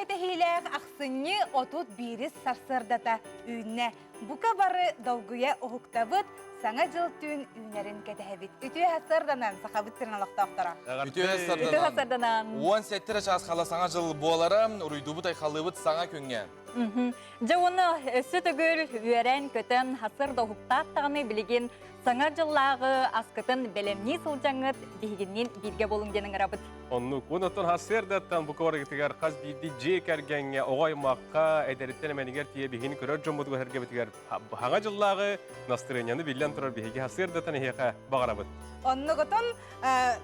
кэтэһиилээх ахсынньы 31 сарсыардата үүннэ. Бука бары долгуйа уһуктабыт, Саҥа дьыл түүн үүнэрин кэтэһэбит. Үтүө сарсыарданан Сахабыт сирин олохтоохторо. Үтүө Үтүө сарсыарданан. 17 эрэ чаас хала Саҥа дьыл буолара, уруйдуубут айхаллыыбыт саҥа күҥҥэ. Дьэ уонна өссө төгүл үөрэн-көтөн сарсыарда уһуктаат даҕаны билигин Саҥа дьыллааҕы аскытын бэлэмнии сылдьаҥҥыт биһигинниин бииргэ буолуҥ диэн ыҥырабыт. Оннук. Онтон сарсыардаттан бу куорагытыгар хас биирдии дьиэ кэргэҥҥэ, оҕо аймахха, эдэриттэн эмэнигэр тиийэ биһигини көрөр дьоммутугар сэргэбитигэр хаҥа дьыллааҕы настырыанньаны биллэн турар биһиги сарсыардаттан эһиэхэ баҕарабыт. Оннугутун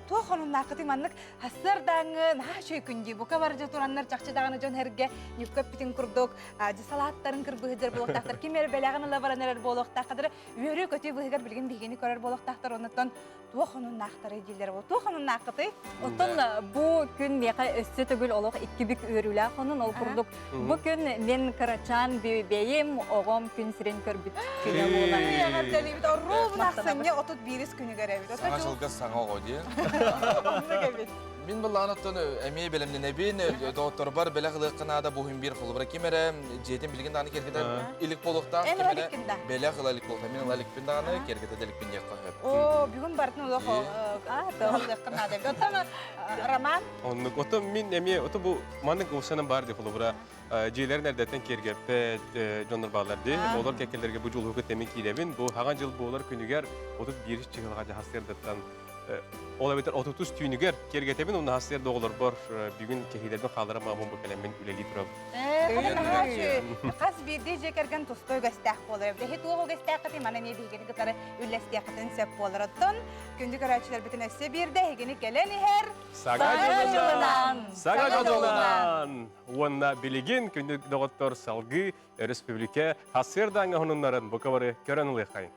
туох хонуннааххытый маннык сарсыардааҥҥы наһаа үчүгэй күн дии бука бары дьэ тураннар чахчы даҕаны дьон эргэ ньукка эппитин курдук дьэ салааттарын кырбыһыдьар буолуохтаахтар ким эрэ бэлэҕин ыла баран эрэр буолуохтаахтар Үөрүү-көтүү быһыгар билигин биһигини көрөр буолуохтаахтар оннуттан туох хонуннаахтарый дииллэр ол туох хонуннааххытый? Оттон бу күн миэхэ өссө төгүл олох икки бүк үөрүүлээх хонун ол курдук бу күн мин кырачаан бэйим оҕом күн сирин көрбүт күнэ буолар. Эҕэрдэлиибит оруобуна ахсынньы 31 күнүгэр эбит. Саҥа дьылга саҥа оҕо диэн. Оннук эбит. Мин былаан оттон эмиэ бэлэмнэнэбин, доҕотторбор бэлэх ылыахха наада бу иһин биир холобура ким эрэ дьиэтин билигин даҕаны киэргэтэ илик буолуохтаах, Эн ким ыла эрэ иликкин да? бэлэх ыла илик буолуохтаах, мин ыла иликпин даҕаны, киэргэтэ да иликпин диэххэ сөп. Оо, бүгүн барытын олох ылыахха наада эбит. Оттон Роман? Оннук. Оттон мин эмиэ, ото бу маннык ылсанан баар дии холобура дьиэлэрин эрдэттэн киэргэппэт дьоннор бааллар дии. Олор кэккэлэргэ бу дьулуһука тэми киирэбин. Бу хаҥа дьыл буолар күнүгэр 31 чыһылаҕа дьаһастыырдаттан Ол эбэтэр отутус түүнүгэр киэргэтэбин уонна сарсыарда оҕолорбор бүгүн кэһиилэрбин хаалларан маамам бу кэлэммин үлэлии турабын. Хас биирдии дьиэ кэргэн туспа үгэстээх буолар. Эһи туох үгэстээххитий маны эмиэ биһигини кытары үллэстиэххитин сөп буолар. Оттон күндү көрөөччүлэрбитин өссө биирдэ эһигини кэлэн иһэр Саҥа дьылынан! Саҥа дьылынан! Уонна билигин күндү доҕоттор салгыы өрөспүүбүлүкэ сарсыардааҥҥы сонуннарын бука бары көрөн ылыаххайын.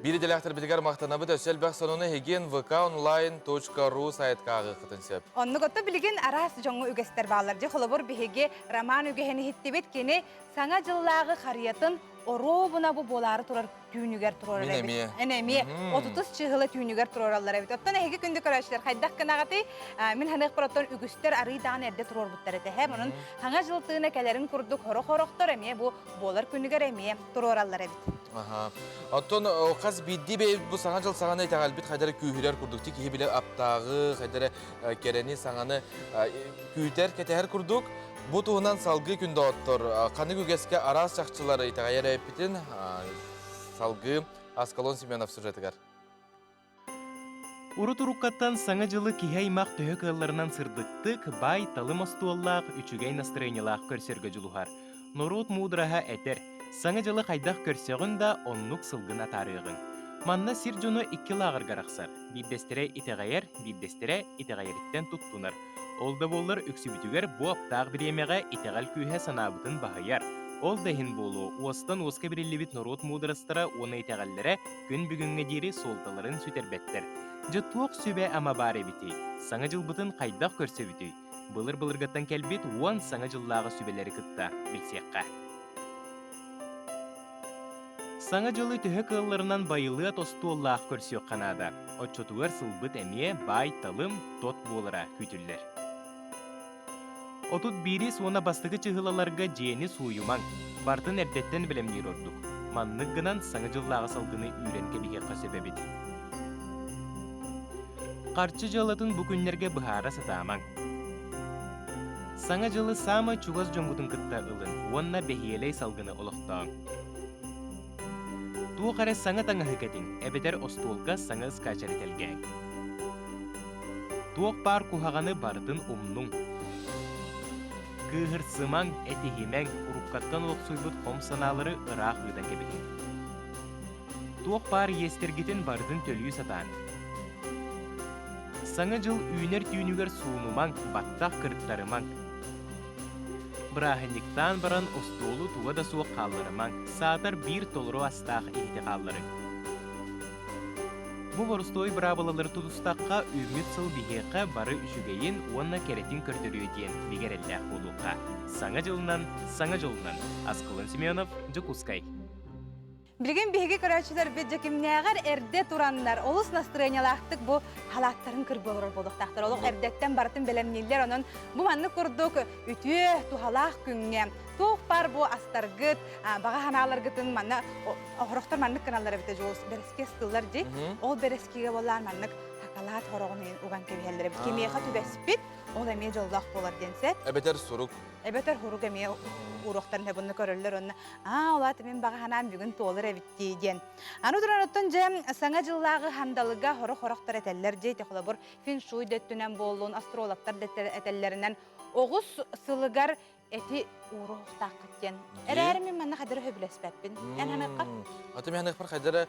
Биир идэлээхтэрбитигэр махтанабыт өссө элбэх сонуну эһигин vkonline.ru сайтка ааҕыаххытын сөп. Оннук отто билигин араас дьоҥҥо үгэстэр бааллар. Дьэ холобур биһиги Роман үгэһин иһиттибит. Кини саҥа дьыллааҕы харыйатын оруобуна бу буолаары турар түүнүгэр туруорар Мин эбит. эмиэ. Эн эмиэ отутус чыыһыла түүнүгэр туруораллар эбит. Оттон эһиги күндү көрөөччүлэр хайдах гынаҕытый? Мин ханыахпар оттон үгүстэр арыый даҕаны эрдэ туруорбуттар этэ. Һэ, онон хаҥа дьыл тыына кэлэрин курдук хорох-хорохтор эмиэ бу буолар күнүгэр эмиэ туруораллар эбит. Аха. Оттон хас биирдии бэйэбит бу саҥа дьыл саҕана итэҕэлбит хайдары күүһүрэр курдук. Ти киһи билэ аптааҕы, хайдары кэрэни, саҥаны күүтэр, кэтэһэр курдук. Бу туһунан салгыы күн доҕоттор ханнык үгэскэ араас чахчылары итэҕэйэр эппитин салгыы Аскалон Семенов сюжетыгар. Урут-уруккаттан Саҥа дьылы киһи аймах төһө кыалларынан сырдыктык, баай-талым остуоллаах, үчүгэй настарыанньалаах көрсөргө дьулуһар. Норуот муудараһа этэр, Саҥа дьылы хайдах көрсөҕүн да, оннук сылгын атаарыаҕыҥ. Манна сир дьоно икки лааҕырга арахсар. Биирдэстэрэ итэҕэйэр, биирдэстэрэ итэҕэйэриттэн туттунар. Ол да буоллар үксүбүтүгэр бу аптаах бириэмэҕэ итэҕэл күүһэ санаабытын баһыйар. Ол да иһин буолуо, уостан уоска бэриллибит норуот муударастара уонна итэҕэллэрэ күн бүгүҥҥэ диэри суолталарын сүтэрбэттэр. Дьэ туох сүбэ-ама баар эбитий? Саҥа дьылбытын хайдах көрсөбүтүй? Былыр-былыргаттан кэлбит уон саҥа дьыллааҕы сүбэлэри кытта билсиэххэ. Саҥа дьылы төһө кыалларынан байылыат остуоллаах көрсүөххэ наада. Оччотугар сылбыт эмиэ баай-талым, тот буолара күүтүллэр. 31-ис уонна бастакы чыһылаларга дьиэни сууйумаҥ, барытын эрдэттэн бэлэмниир ордук. Маннык гынан Саҥа дьыллааҕы салгыны үүрэн кэбиһиэххэ сөп эбит. Харчы дьыалатын бу күннэргэ быһаара сатаамаҥ. Саҥа дьылы саамай чугас дьоҥҥутун кытта ылыҥ уонна бэһиэлэй салгыны олохтооҥ. Туох эрэ саҥа таҥаһы кэтиҥ эбэтэр остуолга саҥа ыскаачары тэлгээҥ. Туох баар куһаҕаны барытын умнуҥ. Кыыһырсымаҥ, этиһимэҥ, уруккаттан олохсуйбут хом санаалары ыраах ыытан кэбиһиҥ. Туох баар иэстэргитин барытын төлүү сатааҥ. Саҥа дьыл үүнэр түүнүгэр суунумаҥ, баттах кырыттарымаҥ. Бырааһынньыктаан баран остуолу туга да суох хаалларымаҥ, саатар биир толору астаах иһити хаалларыҥ. Бу боростуой быраабылалары тутустахха, үүммүт сыл биһиэхэ бары үчүгэйин уонна кэрэтин көрдөрүө диэн бигэ эрэллээх буолуохха. Саҥа дьылынан, саҥа дьолунан! Аскалон Семенов, Дьокуускай. Билигин биһиги көрөөччүлэрбит дьэкимнээҕэр эрдэ тураннар, олус настырыанньалаахтык бу халааттарын кырбыы олорор буолуохтаахтар. Олох эрдэттэн барытын бэлэмнииллэр. Онон бу маннык курдук үтүө, туһалаах күҥҥэ туох баар бу астаргыт, баҕа санааларгытын манна оһорохтор маннык гыналлар эбитэ дьулус бэрэски астыыллар дии. Ол бэрэскигэ буоллаан маннык хакалаат хороҕун уган кэбиһэллэр эбит. Кимиэхэ түбэспит, ол эмиэ дьоллоох буолар диэн сөп. Эбэтэр сурук. Эбэтэр сурук эмиэ уруохтарын хэбунна көрөллөр онно аа улаат мин баҕа санаам бүгүн туолар эбит дии диэн. Аны туран оттон дьэ саҥа дьыллааҕы хандалыга хорох-хорохтор этэллэр дьэ ити холобур феншуй да өттүнэн буоллун, астрологтар да этэллэринэн оҕус сылыгар эти ууруохтааххыт диэн. Эрээри мин манна хадары сөбүлэспэппин. Эн ханыахха? Аты мен ханыахпар хайдара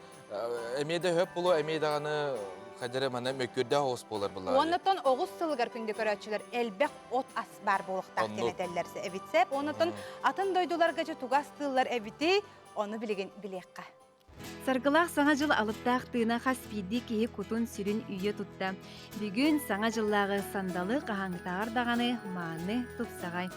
эмиэ да хөп булу, эмиэ даҕаны хайдара манна мөккүөрдээх оҕус буолар буллар. Уоннатон оҕус сылыгар күндү көрөөччүлэр элбэх от ас баар буолуохтаах диэн этэллэр эбит сэп. Онутун атын дойдуларга дьэ тугу астыыллар эбитий, ону билигин билиэххэ. Саргылаах Саҥа дьыл алыптаах тыына хас биирдии киһи кутун-сүрүн үйэ тутта. Бүгүн Саҥа дьыллааҕы сандалы хаһааҥҥытааҕар даҕаны мааны, тупсаҕай.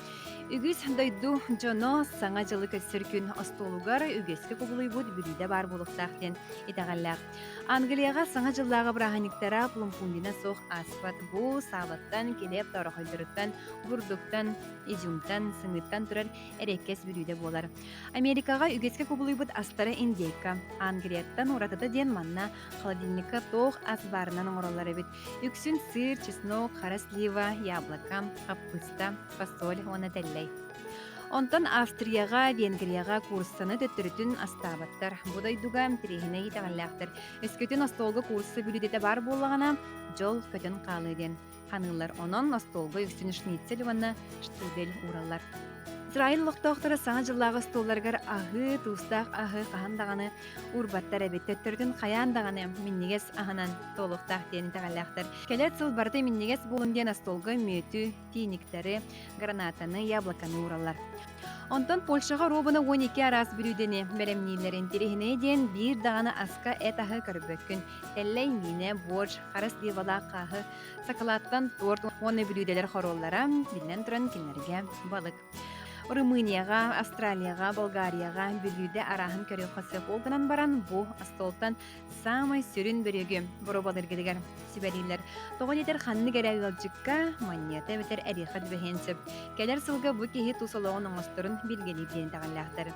Үгүс дойду дьоно Саҥа дьылы көрсөр күн остуолугар үгэскэ кубулуйбут бүлүүдэ баар буолуохтаах диэн итэҕэллээх. Англияҕа Саҥа дьыллааҕы бырааһынньыктара пломпундина суох ааспат. Бу саалаттан, килиэп тоорохойдоруттан, бурдуктан, изюмтан, сымыыттан турар эриэккэс бүлүүдэ буолар. Америкаҕа үгэскэ кубулуйбут астара индейка. Англияттан уратыта диэн манна холодильникка туох ас баарынан оҥороллор эбит. Үксүн сыр, чеснок, хара слива, яблоко, хаппыыста, фасоль уонна тэллэй. Онтон Австрияҕа, Венгрияҕа кууруссаны төттөрүтүн астаабаттар. Бу дойдуга интэриэһинэй итэҕэллээхтэр. Өскөтүн остуолга куурусса бүлүүдэтэ баар буоллаҕына, дьол көтөн хаалыа диэн ханыыллар. Онон остуолга үксүн шницель уонна штрудель уураллар. Израиль олохтоохторо Саҥа дьыллааҕы остуолларыгар аһыы, туустаах аһы хаһан даҕаны уурбаттар эбит. Төттөрүтүн хайаан даҕаны минньигэс аһынан туолуохтаах диэн итэҕэллээхтэр. Кэлэр сыл барыта минньигэс буолун диэн остуолга мүөтү, финиктэри, гранатаны, яблоканы уураллар. Онтон Польшаҕа оруобуна 12 араас бүлүүдэни бэлэмнииллэр. Интэриэһинэй диэн биир даҕаны аска эт аһы көрбөккүн. Тэллэй миинэ, борщ, хара сливалаах хааһы, сакалааттан торт уонна бүлүүдэлэр хоруоллара, биллэн туран, кинилэргэ балык. Румынияҕа, Австралияҕа, Болгарияҕа бүлүүдэ арааһын көрүөххэ сөп. Ол гынан баран бу остуолтан саамай сүрүн бөрүөгү боруобалыыргытыгар сүбэлииллэр. Тоҕо диэтэр ханнык эрэ ыалдьыкка манньыата эбэтэр эриэхэ түбэһиэн сөп. Кэлэр сылга бу киһи тус олоҕун оҥосторун билгэлиир диэн итэҕэллээхтэр.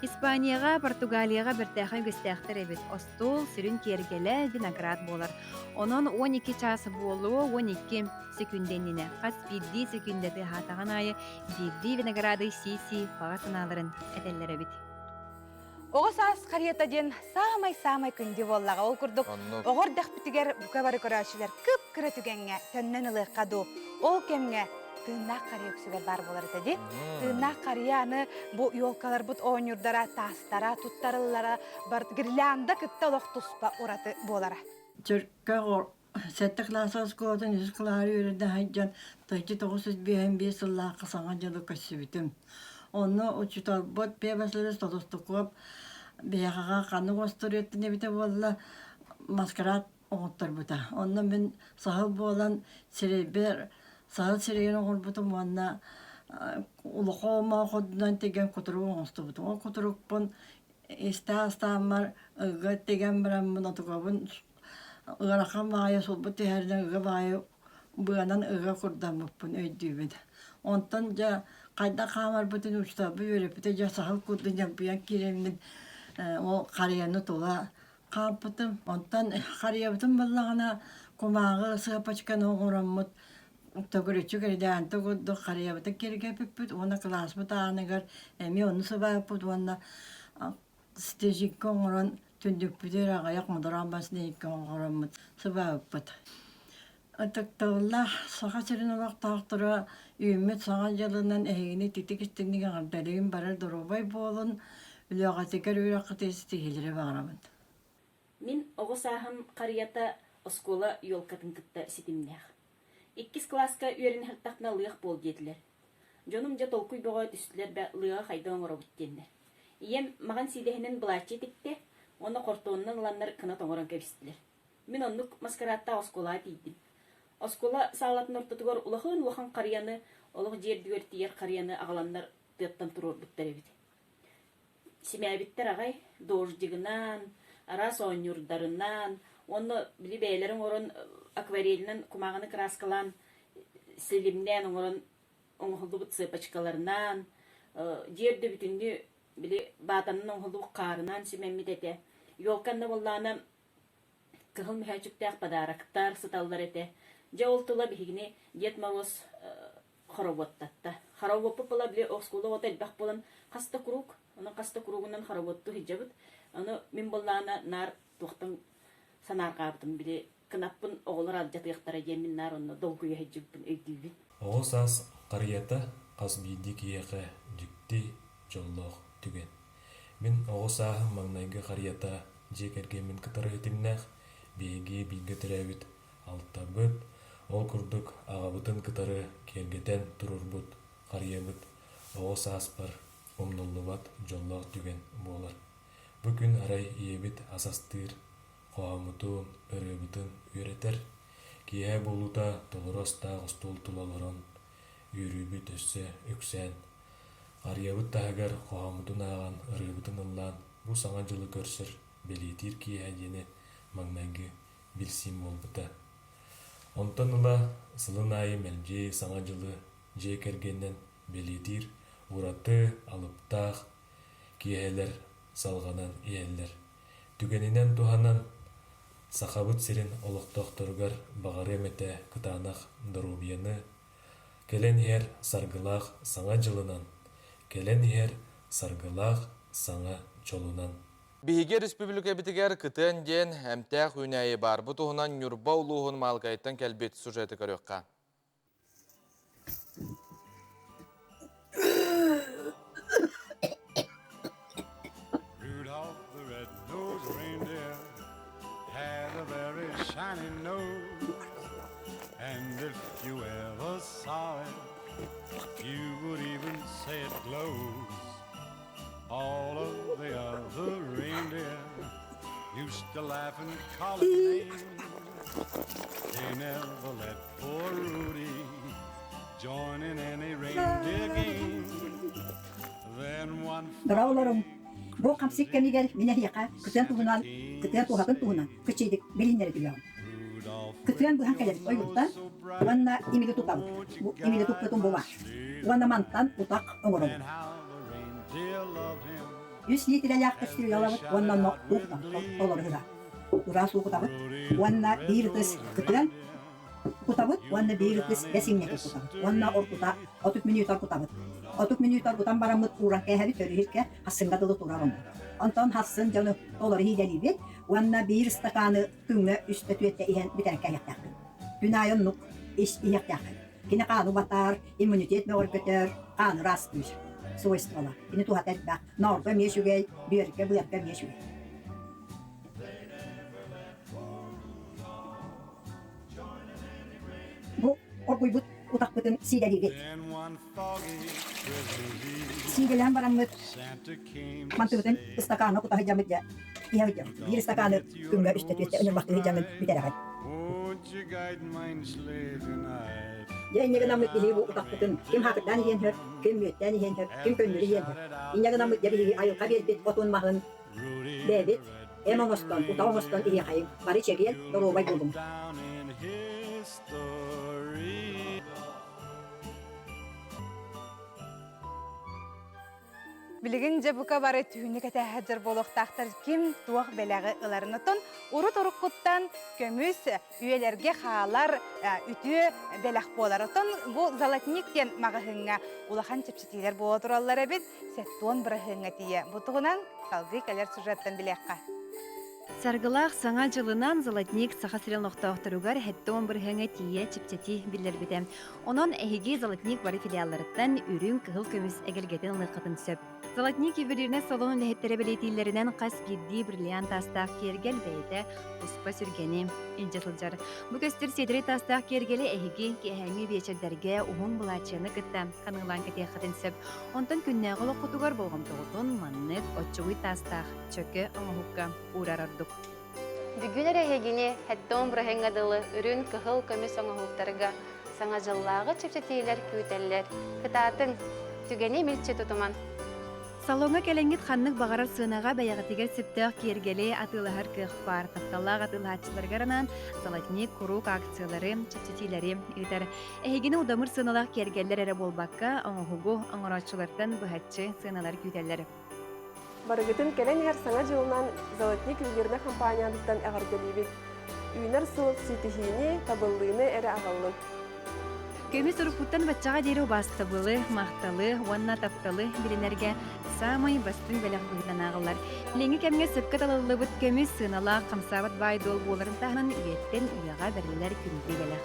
Испанияҕа, Португалияҕа бэртээхэй үгэстээхтэр эбит. Остуол сүрүн киэргэлэ виноград буолар. Онон 12 чаас буолуо 12 секүндэ иннинэ хас биирдии секүндэ тыаһаатаҕын аайы биирдии винограды сии-сии баҕа санааларын этэллэр эбит. Оҕо саас харыйата диэн саамай-саамай күндү буоллаҕа. Ол курдук оҕо эрдэхпитигэр бука бары көрөөччүлэр кып-кыра түгэҥҥэ төннөн ылыахха дуу. Ол кэмҥэ тыыннаах харыйа үксүгэр баар буолар этэ дии. Тыыннаах харыйа аны бу елкаларбыт оонньуурдара, таастара, туттарыллара, бар гирлянда кытта олох туспа ураты буолара. Чөркө Сэттэ кылаас оскуолатын үһүс кылааһы үөрэнэ сылдьан тыһыынча 955 сыллаахха Саҥа дьылы көрсүбүтүм. Онно учууталбыт Петр Васильевич Толостуков биһиэхэҕэ ханнык остуоруйаттан эбитэ буолла маскарад оҥотторбута. Онно мин саһыл буолан сирэйбэр саһыл сирэйин оҥорбутум уонна улахан омоохудунан тигэн кутурук оҥостубутум. Ол кутурукпун истэ-астааммар ыга тигэн бараммын отугабын Ыарахан баҕайы сулбу түһэринэн ыга баҕайы быанан ыга курдаммыппын өйдүүбүн. Онтон дьэ хайдах хаамарбытын учууталбыт үөрэппитэ дьэ саһыл курдук ньампыйан киирэммин ол харыйаны тула хаампытым. Онтон харыйабытын буллаҕына кумааҕы сыапачканы оҥороммут төгүрүччү кирдээнтэ курдук харыйабытын киэргэппиппит уонна кылааспыт ааныгар эмиэ ону сыбааппыт уонна стежикка оҥорон түннүкпүтүгэр аҕыйах модороон баснейка оҥороммут сыбаабыппыт. Ытыктабыллаах Саха сирин олохтоохторо үүммүт Саҥа дьылынан эһигини ититик истиҥник эҕэрдэлиибин барар доруобай буолун, үлэҕитигэр үөрэххитигэр ситиһиилэри баҕарабын. Мин оҕо сааһым харыйата оскуола елкатын кытта ситимнээх. Иккис кылааска үөрэнэ сырыттахпына лыах буол диэтилэр. Дьонум дьэ толкуй бөҕө түстүлэр да лыаҕа хайдах оҥоробут диэннэр. Ийэм маҕан сиидэһинэн былааччыйа тиктэ уонна хортуонунан ыланнар кынат оҥорон кэбистилэр. Мин оннук маскарааттаах оскуолаҕа тиийдим. Оскуола саалатын ортотугар улахан-улахан харыйаны, олох дьиэ үрдүгэр тиийэр харыйаны аҕаланнар тыаттан туруорбуттар эбит. Симээбиттэр аҕай дождигынан, араас оонньуурдарынан уонна били бэйэлэрин оҥорон акварелинэн кумааҕыны кырааскалаан силимнээн оҥорон оҥоһуллубут цепочкаларынан дьиэ үрдэ бүтүннүү били баатанан оҥоһуллубут хаарынан симэммит этэ. Елка анна буоллаҕына кыһыл мөһөөччүктээх подароктар сыталлар этэ. Дьэ ол тула биһигини Дед Мороз хороводтатта. Хороводпут була били оскуола оҕото элбэх буолан хас да круг, онон хас да кругунан хороводтуу сылдьабыт. Ону мин буоллаҕына наар туохтан санаарҕаабытым били кынаппын оҕолор алдьатыахтара диэн мин наар онно долгуйа сылдьыбыппын өйдүүбүн. Оҕо саас харыйата хас биирдии киһиэхэ дьикти, дьоллоох түгэн. Мин оҕо сааһым маҥнайгы харыйата дьиэ кэргэммин кытары ситимнээх, биһиги бииргэ төрөөбүт алтабыт, ол курдук аҕабытын кытары киэргэтэн туруорбут харыйабыт оҕо сааспар умнуллубат дьоллоох түгэн буолар. Бу күн арай ийэбит ас астыыр, хоһооммутун, ырыабытын үөрэтэр, киэһэ буолуута толору астаах остуол тула олорон үөрүүбүт өссө үксээн, харыйабыт таһыгар хоһооммутун ааҕан, ырыабытын ыллаан бу Саҥа дьылы көрсөр, бэлиэтиир киэһэ диэни маҥнайгы билсиим буолбута. Онтон ыла сылын аайы мэлдьи Саҥа дьылы дьиэ кэргэнинэн бэлиэтиир ураты, алыптаах киэһэлэр салҕанан иһэллэр. Түгэнинэн туһанан, Сахабыт сирин олохтоохторугар баҕарыам этэ кытаанах доруобуйаны, кэлэн иһэр саргылаах Саҥа дьылынан, кэлэн иһэр саргылаах саҥа дьолунан! Биһиги республикабытыгар кытыан диэн эмтээх үүнээйи баар. Бу туһунан Ньурба улууһун Маалыкайыттан кэлбит сюжеты көрүөххэ. Rudolph the red-nosed reindeer had a very shiny nose. And if you ever saw it, you would even say it glows. All of the other reindeer used to laugh and call it names. They never let poor Rudy join in any reindeer games. Then one Дороолорум, бу хамсык кэмигэр мин эһиэхэ кытыан туһунан, кытыан туһатын туһунан кыччыйдык билиннэрэ түһүөҕүм. Кытыан быһан кэлэбит ойууттан уонна имиги тутабыт. Бу имиги туппутум бу баар. Уонна мантан утах оҥоробут. Үс литрэлээх кастрюля ылабыт уонна онно уу кутабыт, толору ыһа. Ыраас уу кутабыт уонна биир ытыс кытыан кутабыт уонна биир ытыс бэс иҥнэтин кутабыт уонна оргута 30 мүнүүтэ оргутабыт. 30 мүнүүтэ оргутан бараммыт ууран кээһэбит өрүһүркэ хассыҥҥа дылы турар онно. Онтон хассын дьону толору иһиидэлиибит уонна биир ыстакааны күҥҥэ үстэ-түөртэ иһэн бүтэрэн кээһиэхтээхпит. Күн аайы оннук ис иһиэхтээххин. Кини хааны убатар, иммунитет бөҕөргөтөр, хааны ыраастыыр свойствола. Кини туһата элбэх. Ноорго эмиэ үчүгэй, бүөргэ, быарга эмиэ үчүгэй. Бу оргуйбут утахпытын сиидэлиибит. Сиидэлээн бараммыт мантыбытын ыстакааҥҥа кута сылдьаммыт дьэ иһэ сылдьабыт. Биир ыстакааны күҥҥэ үстэ түөртэ ынырбахтыы сылдьаммын бүтэрэҕин. Дьэ инньэ гынаммыт биһиги бу утахпытын ким хаакырдаан иһиэн сөп, ким мүөттээн иһиэн сөп, ким көннөрү иһиэн сөп. Инньэ гынаммыт дьэ биһиги айылҕа биэрбит отун маһын бэйэбит эм оҥостон, утах оҥостон иһиэхэйиҥ. Бары чэгиэн, доруобай буолуҥ. Билигин дьэ бука бары түүнү кэтээһэддэр буолуохтаахтар ким туох бэлэҕи ыларын. Оттон урут уруккуттан көмүс үйэлэргэ хаалар үтүө бэлэх буолар. Оттон бу Золотник диэн маҕаһыыҥҥа улахан чэпчэтиилэр буола тураллар эбит. Сэттуон быраһыаҥҥа тиийэ. Бу туһунан салгыы кэлэр сюжеттан билиэххэ. Саргылаах Саҥа дьылынан Золотник Саха сирин олохтоохторугар 70 бырыһыаҥҥа тиийэ чэпчэтии биллэрбитэ. Онон эһиги Золотник бары филиалларыттан үрүҥ, кыһыл көмүс эгэлгэтин ылыаххытын сөп. Золотник ювелирнай салон үлэһиттэрэ бэлиэтииллэринэн хас биирдии бриллиант таастаах киэргэл бэйэтэ туспа сүргэни илдьэ сылдьар. Бу көстөр сиэдэрэй таастаах киэргэли эһиги киэһээҥҥи биэчэрдэргэ уһун былаачыйаны кытта ханыылаан кэтиэххитин сөп. Онтон күннээҕи олоххутугар болҕомтоҕутун маннык оччугуй таастаах чөкө оҥоһукка уурар ордук. Бүгүн эрэ эһигини Хэттон быраһыҥҥа дылы үрүн кыһыл көмүс оҥоһуктарга саҥа дьыллааҕы чэпчэтиилэр күүтэллэр. Кытаатыҥ, түгэни мүлчү тутуман. Салоҥҥа кэлэҥҥит ханнык баҕарар сыанаҕа бэйэҕитигэр сөптөөх киэргэли атыылаһар кыах баар. Тапталлаах атыылаһааччыларыгар анаан Золотник куруук акциялары, чэпчэтиилэри ыытар. Эһигини удамыр сыаналаах киэргэллэр эрэ буолбакка, оҥоһугу оҥорооччулартан быһаччы сыаналар күүтэллэр. Барыгытын кэлэн иһэр Саҥа дьылынан Золотник ювелирнай компаниябыттан эҕэрдэлиибит! Үүнэр сыл ситиһиини, табыллыыны эрэ аҕаллын! Көмүс уруккуттан баччаҕа диэри убаастабылы, махталы уонна тапталы билинэргэ саамай бастыҥ бэлэх быһыытынан ааҕыллар. Билиҥҥи кэмҥэ сөпкө талыллыбыт көмүс сыаналаах хамсаабат баай-дуол буоларын таһынан үйэттэн үйэҕэ бэриллэр күндү бэлэх.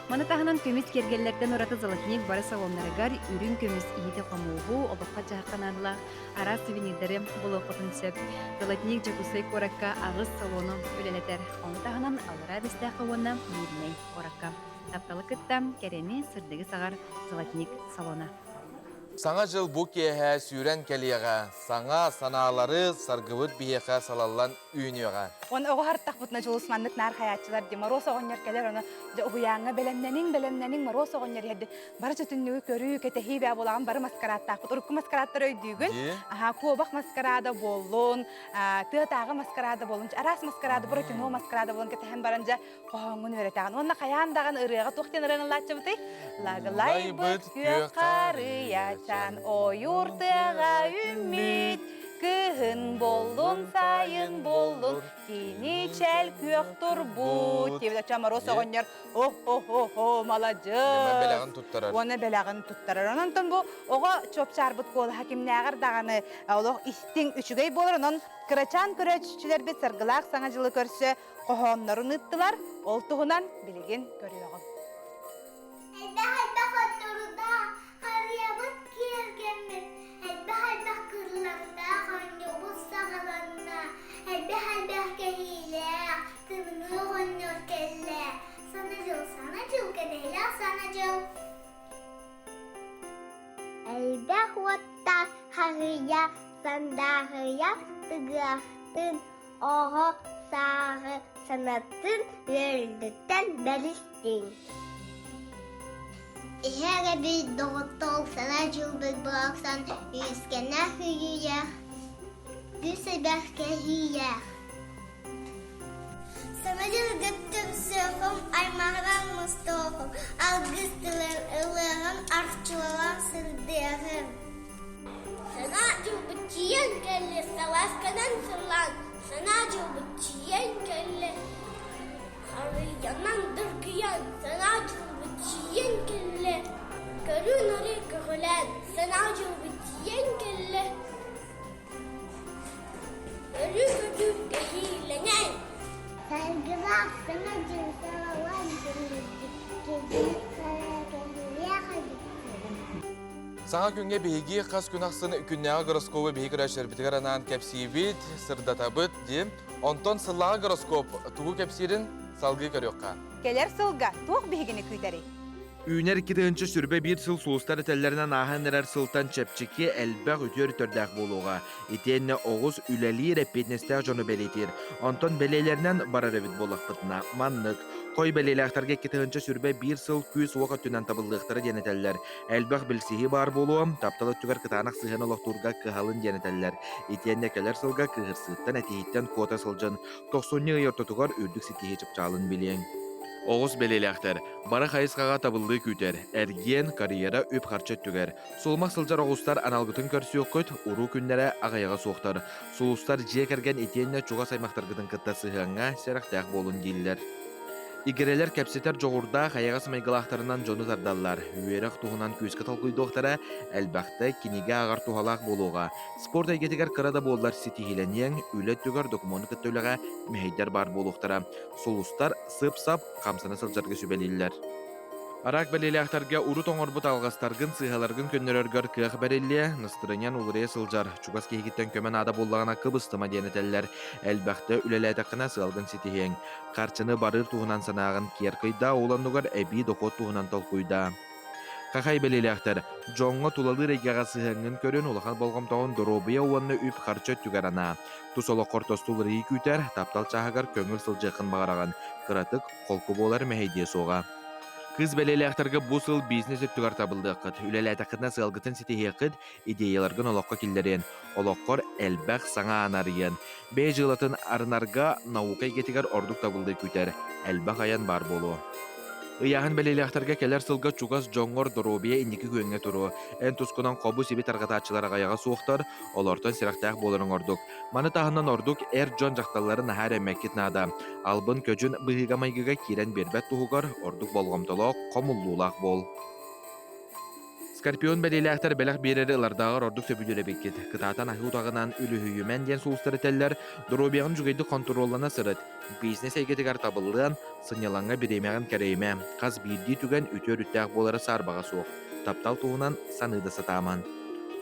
Маны таһынан көмүс киэргэллэртэн ураты золотник бары салоннарыгар үрүҥ көмүс иһити-хомуоһу, олоххо-дьаһахха наадалаах араас сувенирдары булуоххутун сөп. Золотник Дьокуускай куоракка аҕыс салону үлэлэтэр. Ону таһынан Аллараа Бэстээххэ уонна Мииринэй куоракка. Тапталы кытта кэрэни, сырдыгы саҕар Золотник салона. Саҥа дьыл бу киэһэ сүүрэн кэлиэҕэ, саҥа санаалары саргыбыт биһиэхэ салаллан үүнүөҕэ. Уонна оҕо хартахпытына Дьулус маннык наар хайааччылар дии Моруос оҕонньор кэлэр ону дьэ уһуйааҥҥа бэлэмнэниҥ, бэлэмнэниҥ Моруос оҕонньор иһэрди бары түннүгү көрүү, кэтэһии бээ буолаҕын бары маскарааттаахпыт. Урукку маскарааттары өйдүүгүн. Аха, куобах маскараада буоллун, тыатааҕы маскараада буоллун, араас маскараада, Буратино маскараада буоллун кэтэһэн баран дьэ хоһооҥҥун үөрэтэҕин. Уонна хайаан даҕаны ырыаҕа туох диэн ырыаны ыллааччыбытый? Лаглайбыт күөх харыйачан ойуур тыаҕа үүммүт кыһын буоллун, сайын буоллун, кини чэл күөх турбут. Диэбит оччо Моруос оҕонньор о-хо-хо-хо, маладьыас! Бэлэҕин туттарар. Уонна бэлэҕин туттарар. Онон бу оҕо чуопчаарбыт куолаһа кимнээҕэр даҕаны олох истиҥ, үчүгэй буолар. Онон кырачаан көрөөччүлэрбит саргылаах саҥа дьылы көрсө хоһооннорун ыыттылар, ол туһунан билигин көрүөҕүм. Элбэх-элбэх отторудаах, харыйабыт киэргэммит, элбэх-элбэх кырылардаах оонньуубут саҕаланна, элбэх-элбэх кэһиилээх, тымныы оҕонньор кэллэ. Сана дьыл, сана дьыл, кэтэһилээх сана дьыл. Элбэх уоттаах харыйа, сандаарыйа тыгыахтын, Оҕо сааҕы санаттын, үөрдүттэн бэристиҥ. Иһэр эбит доҕоттоох сана дьылбыт бырахсан үөскэнэх үүйүйэх, үс элбэх кэһиийэх. Саҥа дьылга түмсүөхүм, аймаҕынан мустуохум, алгыс тылын ылыаҕым, арчылалаах сырдыаҕым. Санаа дьылбыт тиийэн кэллэ, салаасканан сыллаан, санаа дьылбыт тиийэн кэллэ, харыйанан дыргыйан, санаа дьылбыт тиийэн кэллэ, көрүү-нары көҕүлээн, санаа дьылбыт тиийэн кэллэ, өрүү-көтүү кэһиилэнэн. Саргылаах саҥа дьыл салаллан кэлбит, кэһиилиэх эбиппин. Саҥа күҥҥэ биһиги хас күн ахсын күннээҕи гороскобу биһиги көрөөччүлэрбитигэр анаан кэпсиибит, сырдатабыт дии. Онтон сыллааҕы гороскоп тугу кэпсиирин салгыы көрүөххэ. Кэлэр сылга туох биһигини күүтэрий? Үүнэр 2021 сыл сулустар этэллэринэн ааһан эрэр сылтан чэпчэки, элбэх үтүө өрүттэрдээх буолуоҕа. Итиэннэ оҕус үлэлиир эппиэтинэстээх дьону бэлиэтиир. Онтон бэлиэлэринэн барар эбит буоллахпытына, маннык. Хой бэлиэлээхтэргэ 2021 сыл күүс-уох өттүнэн табыллыахтара диэн этэллэр. Элбэх билсиһии баар буолуо, таптал өттүгэр кытаанах сыһыан олохтуурга кыһалын диэн этэллэр. Итиэннэ кэлэр сылга кыыһырсыыттан, этиһииттэн куота сылдьан, тохсунньу ый ортотугар үрдүк ситиһии чыпчаалын билиэҥ. Оҕус бэлиэлээхтэр бары хайысхаҕа табыллыы күүтэр, эргиэн, карьера, үп-харчы өттүгэр. Сулумах сылдьар оҕустар аналгытын көрсүөххүт, уруу күннэрэ аҕыйаҕа суохтар. Сулустар дьиэ кэргэн итиэннэ чугас аймахтаргытын кытта сыһыаҥҥа сэрэхтээх буолун дииллэр. Игирэлэр кэпсэтэр дьоҕурдаах эйэҕэс майгылаахтарынан дьону тардаллар, үөрэх туһунан күүскэ толкуйдуохтара, элбэхтэ кинигэ ааҕар туһалаах буолуоҕа. Спорт эйгэтигэр кыра да буоллар ситиһиилэниэҥ, үлэ өттүгэр докумуону кытта үлэҕэ мэһэйдэр баар буолуохтара. Сулустар сып-сап хамсана сылдьарга сүбэлииллэр. Араак бэлиэлээхтэргэ урут оҥорбут алҕастаргын, сыыһаларгын көннөрөргөр кыах бэриллиэ, настырыанньан уларыйа сылдьар, чугас киһигиттэн көмө наада буоллаҕына кыбыстыма диэн этэллэр. Элбэхтэ үлэлээтэххинэ сыалгын ситиһиэҥ. Харчыны барыыр туһунан санааҕын киэр кыйдаа, ол оннугар эбии дохуот туһунан толкуйдаа. Хахай бэлиэлээхтэр, дьоҥҥо тулалыыр эйгэҕэ сыһыаҥҥын көрүн, улахан болҕомтоҕун доруобуйа уонна үп-харчы өттүгэр анаа. Тус олоххор тосту уларыйыы күүтэр, таптал чааһыгар көҥүл сылдьыаххын баҕараҕын, кыратык холку буолар мэһэйдиэ суоҕа. Кыыс бэлиэлээхтэргэ бу сыл бизнес өттүгэр табыллыаххыт, үлэлээтэххитинэ сыалгытын ситиһиэххит, идеяларгын олоххо киллэриэн, олоххор элбэх саҥа ааны арыйыан. Бэйэ дьыалатын арынарга наука эйгэтигэр ордук табыллыы күүтэр, элбэх айан баар буолуо. Ыйааһын бэлиэлээхтэргэ кэлэр сылга чугас дьоҥҥор доруобуйа инники күөҥҥэ туруо. Эн тускунан хобу-сиби тарҕатааччылар аҕыйаҕа суохтар, олортон сэрэхтээх буоларыҥ ордук. Маны таһынан ордук эр дьон дьахталлары наһаа эрэммэккит наада. Албын-көдьүн быһыыга-майгыга киирэн биэрбэт туһугар ордук болҕомтолоох, хомуллуулаах буол. Скорпион бэлиэлээхтэр бэлэх биэрэри ылардааҕар ордук сөбүлүүр эбиккит. Кытаатан аһыы утаҕынан үлүһүйүмэн диэн сулустар этэллэр, доруобуйаҕын үчүгэйдик хонтуруоллана сырыт. Бизнес эйгэтигэр табыллыан, сынньалаҥҥа бириэмэҕин кэрэйимэ. Хас биирдии түгэн үтүө өрүттээх буолара саарбаҕа суох. Таптал туһунан саныы да сатааман.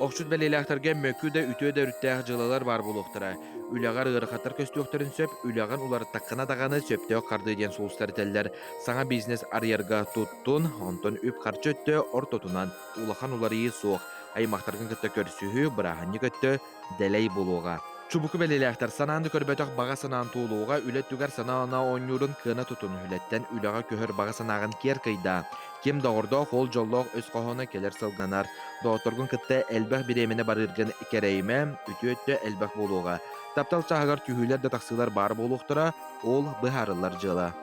Охчут бэлиэлээхтэргэ мөкү да үтүө да өрүттээх дьыалалар баар буолуохтара. Үлэҕэр ыарахаттар көстүөхтэрин сөп, үлэҕин уларыттаххына даҕаны сөптөөх хардыы диэн сулустар этэллэр. Саҥа бизнес арыйарга туттун, онтон үп-харчы өттө ортотунан улахан уларыйыы суох. Аймахтаргын кытта көрсүһүү, бырааһынньык өттө дэлэй буолуоҕа. Чубуку бэлиэлээхтэр санаан да көрбөтөх баҕа санаан туолууга үлэ өттүгэр санаа-оноо оонньуурун кыана тутун, үлэттэн үлэҕэ көһөр баҕа санааҕын киэр кыйдаа. Ким доҕордоох ол дьоллоох өс хоһооно кэлэр сылганар. Доҕотторгун кытта элбэх бириэмэни барыыргын кэрэйимэ, үтүө өттө элбэх буолуоҕа. Таптал чааһыгар түһүүлэр да тахсыылар баар буолуохтара, ол быһаарыллар дьыала.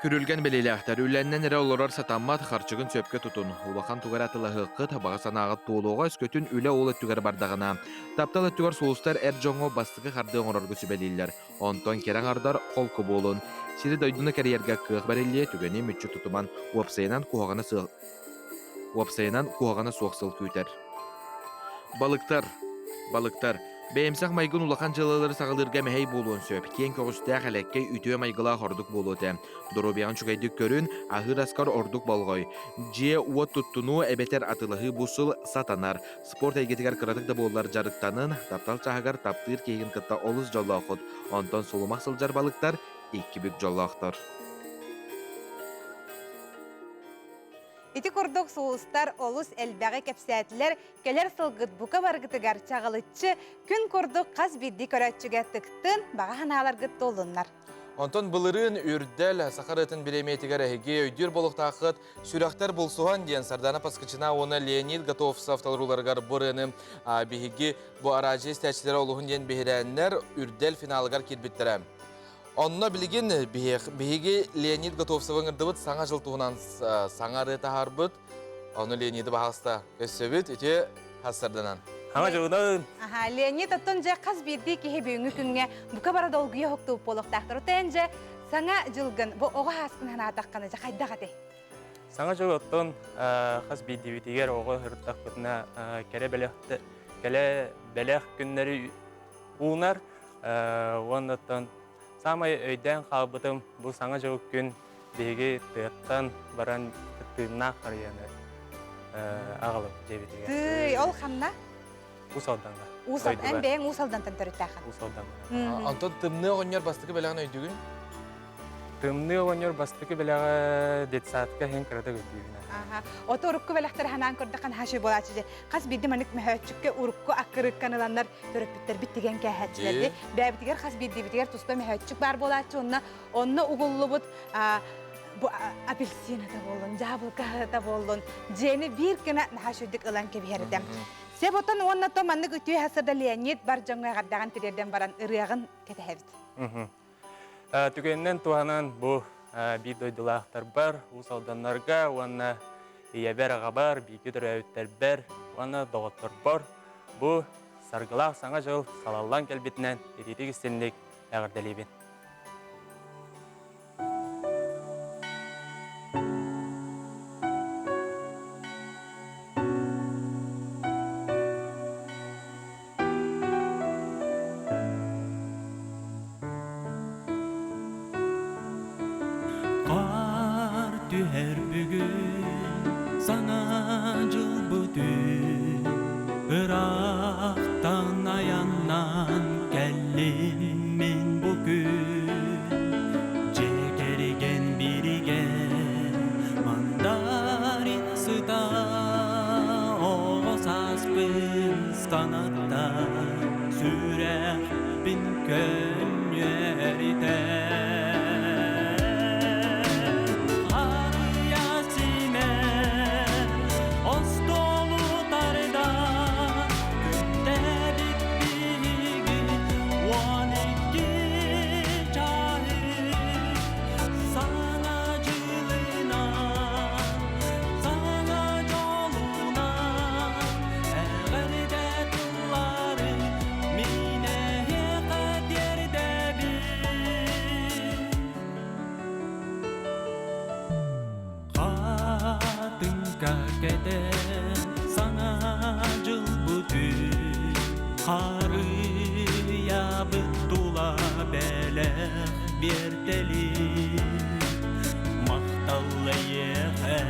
Күрүлгэн бэлиэлээхтэр үлэннэн эрэ олорор сатаммат, харчыгын сөпкө тутун. Улахан тугу эрэ атылаһыаххыт, баҕа санааҕыт туолуоҕа, өскөтүн үлэ ол өттүгэр бардаҕына. Таптал өттүгэр сулустар эр дьоҥҥо бастакы хардыы оҥорорго сүбэлииллэр. Онтон кэрэ аҥардар холку буолун. Сири-дойдуну кэрийэргэ кыах бэриллиэ, түгэни мүччү тутуман, уопсайынан куһаҕаны сыал Уопсайынан, куһаҕана суох сыл күүтэр. Балыктар. Балыктар. Бэйэмсэх майгын улахан дьыалалары саҕалыырга мэһэй буолуон сөп. Киэҥ көҕүстээх, элэккэй, үтүө майгылаах ордук буолуо этэ. Доруобуйаҕын үчүгэйдик көрүн, аһыыр аскар ордук болҕой. Дьиэ-уот туттунуу эбэтэр атыылаһыы бу сыл сатанар. Спорт эйгэтигэр кыратык да буоллар дьарыктанын, таптал чааһыгар таптыыр киһигин кытта олус дьоллооххут. Онтон сулумах сылдьар балыктар икки бүк дьоллоохтор. Ити курдук сулустар олус элбэҕи кэпсээтилэр, кэлэр сылгыт бука баргытыгар чаҕылыччы күн курдук хас биирдии көрөөччүгэ тыктын, баҕа санааларгыт туоллуннар. Онтон былырыын Үрдэл саха ырыатын бириэмийэтигэр эһиги өйдүүр буолуохтааххыт «Сүрэхтэр булсуһан» диэн Сардана Поскачина уонна Леонид Готовцев толорууларыгар бу ырыаны биһиги бу араадьыйа истээччилэрэ олуһун диэн биһирээннэр Үрдэл финалыгар киирбиттэрэ. Онно билигин биһиги Леонид Готовцевы ыҥырдыбыт Саҥа дьыл туһунан саҥа ырыа таһаарбыт. Ону Леониды баһаалыста өссөбүт үтүө хассарданан. Саҥа дьылынан! Аха, Леонид оттон дьэ хас биирдии киһи бүгүҥҥү күҥҥэ бука бара долгуйа уһуктубут буолуохтаахтар. Оттон дьэ саҥа дьылгын бу оҕо ааскын санаатаххына дьэ хайдах этэй? Саҥа дьыл оттон хас биирдиибитигэр оҕо сырыттахпытына кэрэ бэлэх кэлэ бэлэх күннэри уунар уонна оттон саамай өйдөөн хаалбытым бу Саҥа дьыл күн биһиги тыаттан баран тыыннаах харыйаны аҕалып дьиэбитигэр. Тыый, ол ханна? Уус Алдаҥҥа. Уус Эн бэйэҥ Уус Алдантан төрүттээххин. Уус Алдаҥҥа. Онтон тымныы оҕонньор бастакы бэлэҕин өйдүүгүн? Тымныы оҕонньор бастакы бэлэҕэ детсадка иһин кыратык өйдүүбүн. Аха. Ото урукку бэлэхтэри ханаан көрдөххө наһаа үчүгэй буолааччы дьэ. Хас биирдии маннык мөһөөччүккэ урукку аккырыыкканы ыланнар төрөппүттэрбит тигэн кээһээччилэрди. Бэйэбитигэр хас биирдиибитигэр туспа мөһөөччүк баар буолааччы уонна онно угуллубут бу апельсин да буоллун, дьаабылка да буоллун, дьиэни биир гына наһаа үчүгдүк ылан кэбиһэр этэ. Сеп отон уонна то маннык үтүө хасада Леонид бар дьоҥҥо эҕэрдэҕин тириэрдэн баран ырыаҕын кэтэһэбит. Түгэнинэн туһанан бу биир дойдулаахтарбар, Уус Алданнарга уонна ийэбэр, аҕабар, бииргэ төрөөбүттэрбэр уонна доҕотторбор бу саргылаах Саҥа дьыл салаллан кэлбитинэн итиитик истинник эҕэрдэлиибин. Хаар түһэр бүгүн, саҥа дьыл бу түүн, Ыраахтан айаннаан кэллим мин бу күн. Дьиэ кэргэн биригэ мандарин сыта оҕо сааспын санатта сүрэхпин көнньүөрүтэ. Маска кэтэн саҥа дьыл бүтүн Харыйабыт тула бэлэх биэртэлин Махтал эйиэхэ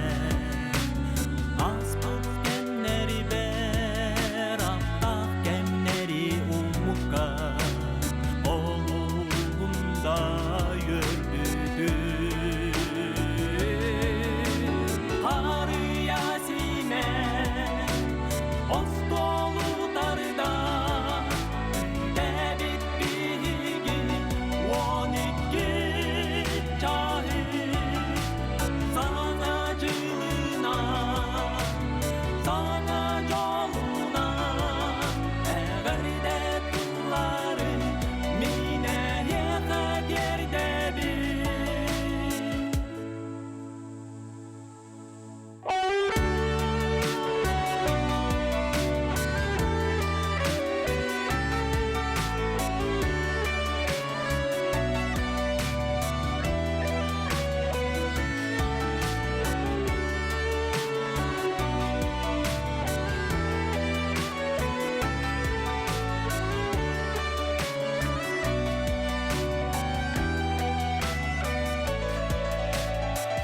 Ааспыт кэмнэри бэр аттаах кэмнэри уммукка Олугум да үөрбүтүм Харыйа симэн остуолу тарда Тэбит биһиги 12 чаһы Саҥа дьылынан, саҥа дьолунан эҕэрдэ тыллары мин эһиэхэ тиэрдэбин.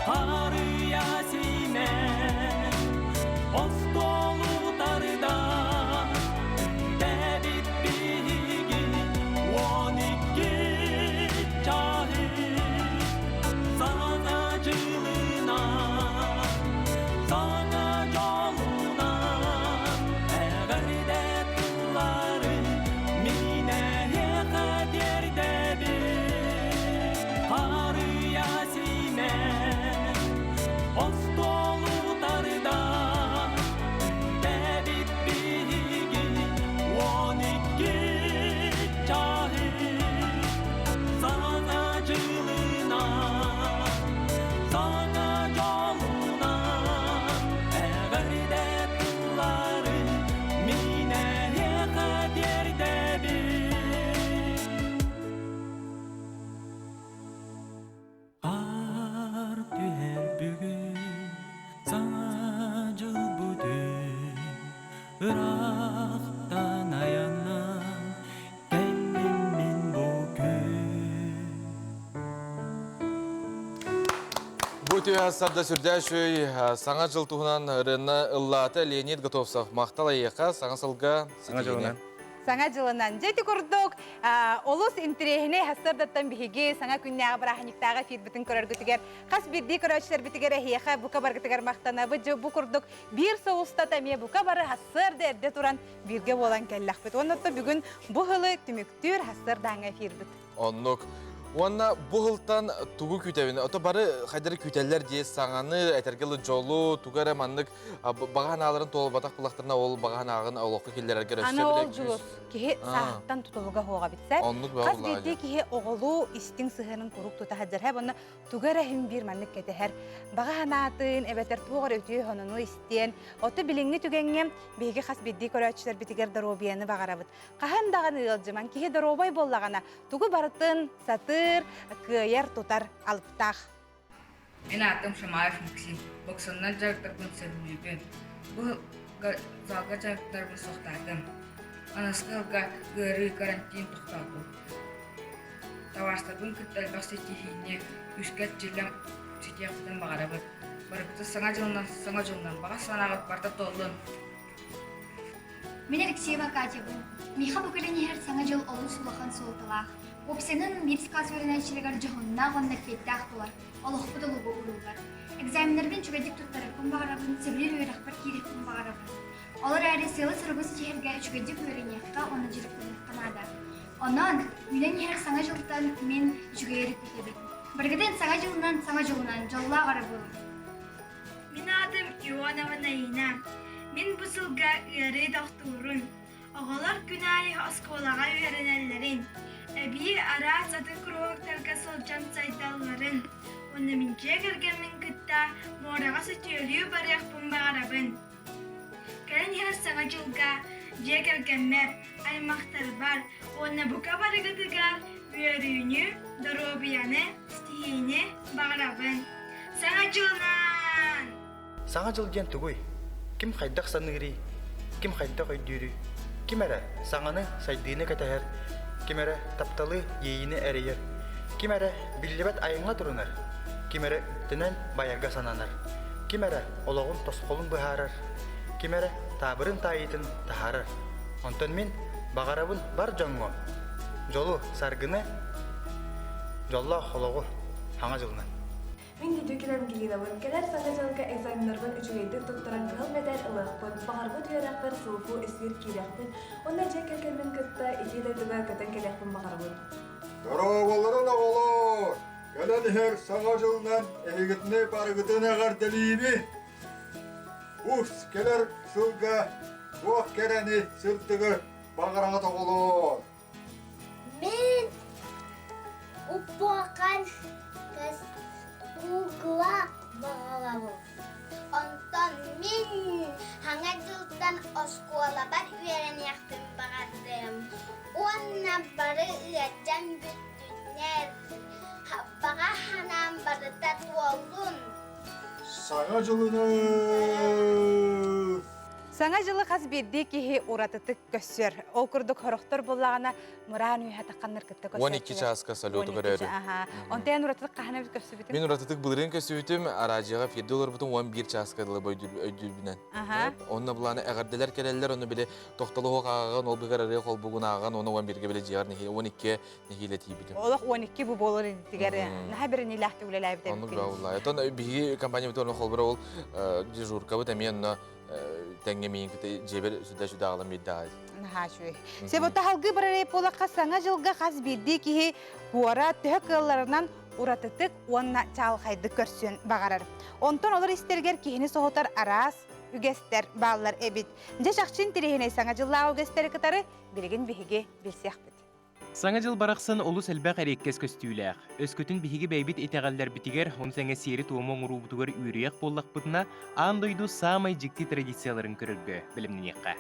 Харыйа симэн остуолу тарда Тэбит биһиги 12 чаһы Саҥа дьылынан, саҥа дьолунан Эҕэрдэ тыллары мин эһиэхэ тиэрдэбин Харыйа симэн остуолу тарда Тэбит биһиги 12 чаһы Саҥа дьылынан, саҥа дьолунан Эҕэрдэ тыллары мин эһиэхэ тиэрдэбин Аар түһэр бүгүн, саҥа дьыл бүтүн, ыраахтан айаннаан кэллим мин бу күн. Бу түһэ сарда сүрдээх үчүгэй Саҥа дьыл туһунан ырыаны ыллаата Леонид Готовцев. Махтал эйиэхэ, саҥа сылга Саҥа дьылынан. Саҥа дьылынан. Дьэ ити курдук олус интэриэһинэй сарсыардаттан биһиги саҥа күннээҕи бырааһынньыктааҕы эфирбитин көрөргүтүгэр хас биирдии көрөөччүлэрбитигэр эһиэхэ бука баргытыгар махтанабыт. Дьэ бу курдук биир сыл устата эмиэ бука бары сарсыарда эрдэ туран бииргэ буолан кэллэхпит. Уонна бүгүн бу сылы түмүктүүр сарсыардааҥҥы эфирбит. Оннук. Уонна бу сылтан тугу күүтэбин? Ото бары хайдары күүтэллэр дии саҥаны, этэргэ дылы дьолу, тугу эрэ маннык баҕа санааларын туолбатах буллахтарына ол баҕа санааҕын олоххо киллэрэргэр өссө Аны ол дьулус киһи сааһыттан тутулуга суоҕа битсэ. Оннук Хас биирдии киһи оҕолуу истиҥ сыһыанын куруук тута сылдьар. Һэ, онно тугу эрэ иһин биир маннык кэтэһэр. Баҕа санаатын эбэтэр туох эрэ үтүө сонуну истиэн. Ото билиҥҥи түгэҥҥэ биһиги хас биирдии көрөөччүлэрбитигэр доруобуйаны баҕарабыт. Хаһан даҕаны ыалдьымаҥ, киһи доруобай буоллаҕына, тугу барытын сатыыр, кыайар, тутар алыптаах. Мин аатым Шамаев Максим. Боксаннан дьарыктарбын сөбүлүүбүн. Бу залга дьарыктарбын суохтаатым. Аныгыскы сылга ыарыы, карантин тохтоотум. Табаарыстарбын кытта элбэх ситиһиини күүскэ эрчиллэн ситиэхпитин баҕарабыт. Барыбытын саҥа дьылынан, саҥа дьылынан баҕа санааҕыт барыта туоллун! Мин Алексеева Катябын. Миэхэ бу кэлэн иһэр Саҥа дьыл олус улахан суолталаах. Уопсайынан биир класс үөрэнээччилэригэр дьоһуннаах уонна эппиэттээх буолар, олохпут олугу урууллар. Экзаменнарбын үчүгэйдик туттарарбын баҕарабын, сөбүлүүр үөрэхпэр киириэхпин баҕарабын. Ол эрээри сыалы-соругу ситиһэргэ үчүгэйдик үөрэниэххэ уонна дьарыктаныахха наада. Онон, үүнэн иһэр Саҥа дьылтан мин үчүгэйи эрэ күүтэбин. Барыгытын Саҥа дьылынан, Саҥа дьолунан дьоллоох эрэ буолуҥ! Мин аатым Ионова Наина. Мин бу сылга ыарыы тохтуурун, оҕолор күн аайы оскуолаҕа үөрэнэллэрин, эбии араас атын куруһуоктарга сылдьан сайдалларын уонна мин дьиэ кэргэммин кытта муораҕа сөтүөлүү барыахпын баҕарабын. Кэлэн иһэр Саҥа дьылга дьиэ кэргэммэр, аймахтарбар уонна бука барыгытыгар үөрүүнү, доруобуйаны, ситиһиини баҕарабын. Саҥа дьылынан! Саҥа дьыл диэн тугуй? Ким хайдах саныырый? Ким хайдах өйдүүрүй? Ким эрэ саҥаны, сайдыыны кэтэһэр, ким эрэ тапталы, иэйиини эрэйэр, ким эрэ биллибэт айаҥҥа турунар, ким эрэ үптэнэн байарга сананар, ким эрэ олоҕун тосхолун быһаарар, ким эрэ таабырын таайыытын таһаарар. Онтон мин баҕарабын бар дьоҥҥо дьолу, саргыны, дьоллоох олоҕу хаҥа дьылынан. Мин Дидюкина Ангелинабын. Кэлэр Саҥа дьылга экзаменнарбын үчүгэйдик туттаран кыһыл мэтээл ылыахпын, баҕарбыт үөрэхпэр сылгы эсиир киириэхпин уонна дьиэ кэргэммин кытта итии дойдуга көтөн кэлиэхпин баҕарабын. Дорооболорун оҕолоор! Кэлэн иһэр Саҥа дьылынан эһигитини барыгытын эҕэрдэлиибин! Ус кэлэр сылга туох кэрэни, сырдыгы баҕараҕыт оҕолоор! Мин уппуокан куукула баҕалабын. Онтон мин Саҥа дьылтан оскуолабар үөрэниэхпин баҕардым уонна бары ыалдьан бүттүннэр, баҕа санаам барыта туоллун. Саҥа дьылынан! Саҥа дьылы хас биирдии киһи уратытык көссөр. Ол курдук хорохтор буллаҕына мыраан үөһэ тахханнар кытта көссөөччүлэр. 12 чааска салюту көрөөрү. Аха. Онтон уратытык хаһан эбит көссүбүтүм? Мин уратытык былырыын көссүбүтүм, араадьыйаҕа эфирде олорбутум 11 чааска дылы өйдүүрбүнэн. Аха. Онно былааны эҕэрдэлэр кэлэллэр, ону били тохтолоһуох ааҕан, ол быгар арыа холбугун ааҕан, оны 11-ге били дьиэҕэр нэһиилэ 12 нэһиилэ тиийбитим. Олох 12 бу буолар интигэр наһаа бэриниилээхтик үлэлээбит Оннук бааллаа. Отон биһиги компаниябыт онно холбура ол дежуркабыт эмиэ онно тэҥҥэ миин кытта дьиэбэр сүдэ сүдэ аҕалан биэрдэҕэ. Наһаа үчүгэй. Себото халгыы барарай буолахха саҥа дьылга хас биирдии киһи куорат төһө кыалларынан уратытык уонна чаалхайдык көрсүөн баҕарар. Онтон олор истэригэр киһини соһутар араас үгэстэр бааллар эбит. Дьэ чахчы интэриэһинэй саҥа дьыллааҕы үгэстэри кытары билигин биһиги билсиэхпит. Саҥа дьыл барахсан олус элбэх эриэккэс көстүүлээх. Өскөтүн биһиги бэйэбит итэҕэллэрбитигэр, ону тэҥэ сиэри-туому оҥоруубутугар үөрүйэх буоллахпытына, аан дойду саамай дьикти традицияларын көрөргө бэлэмнэниэххэ.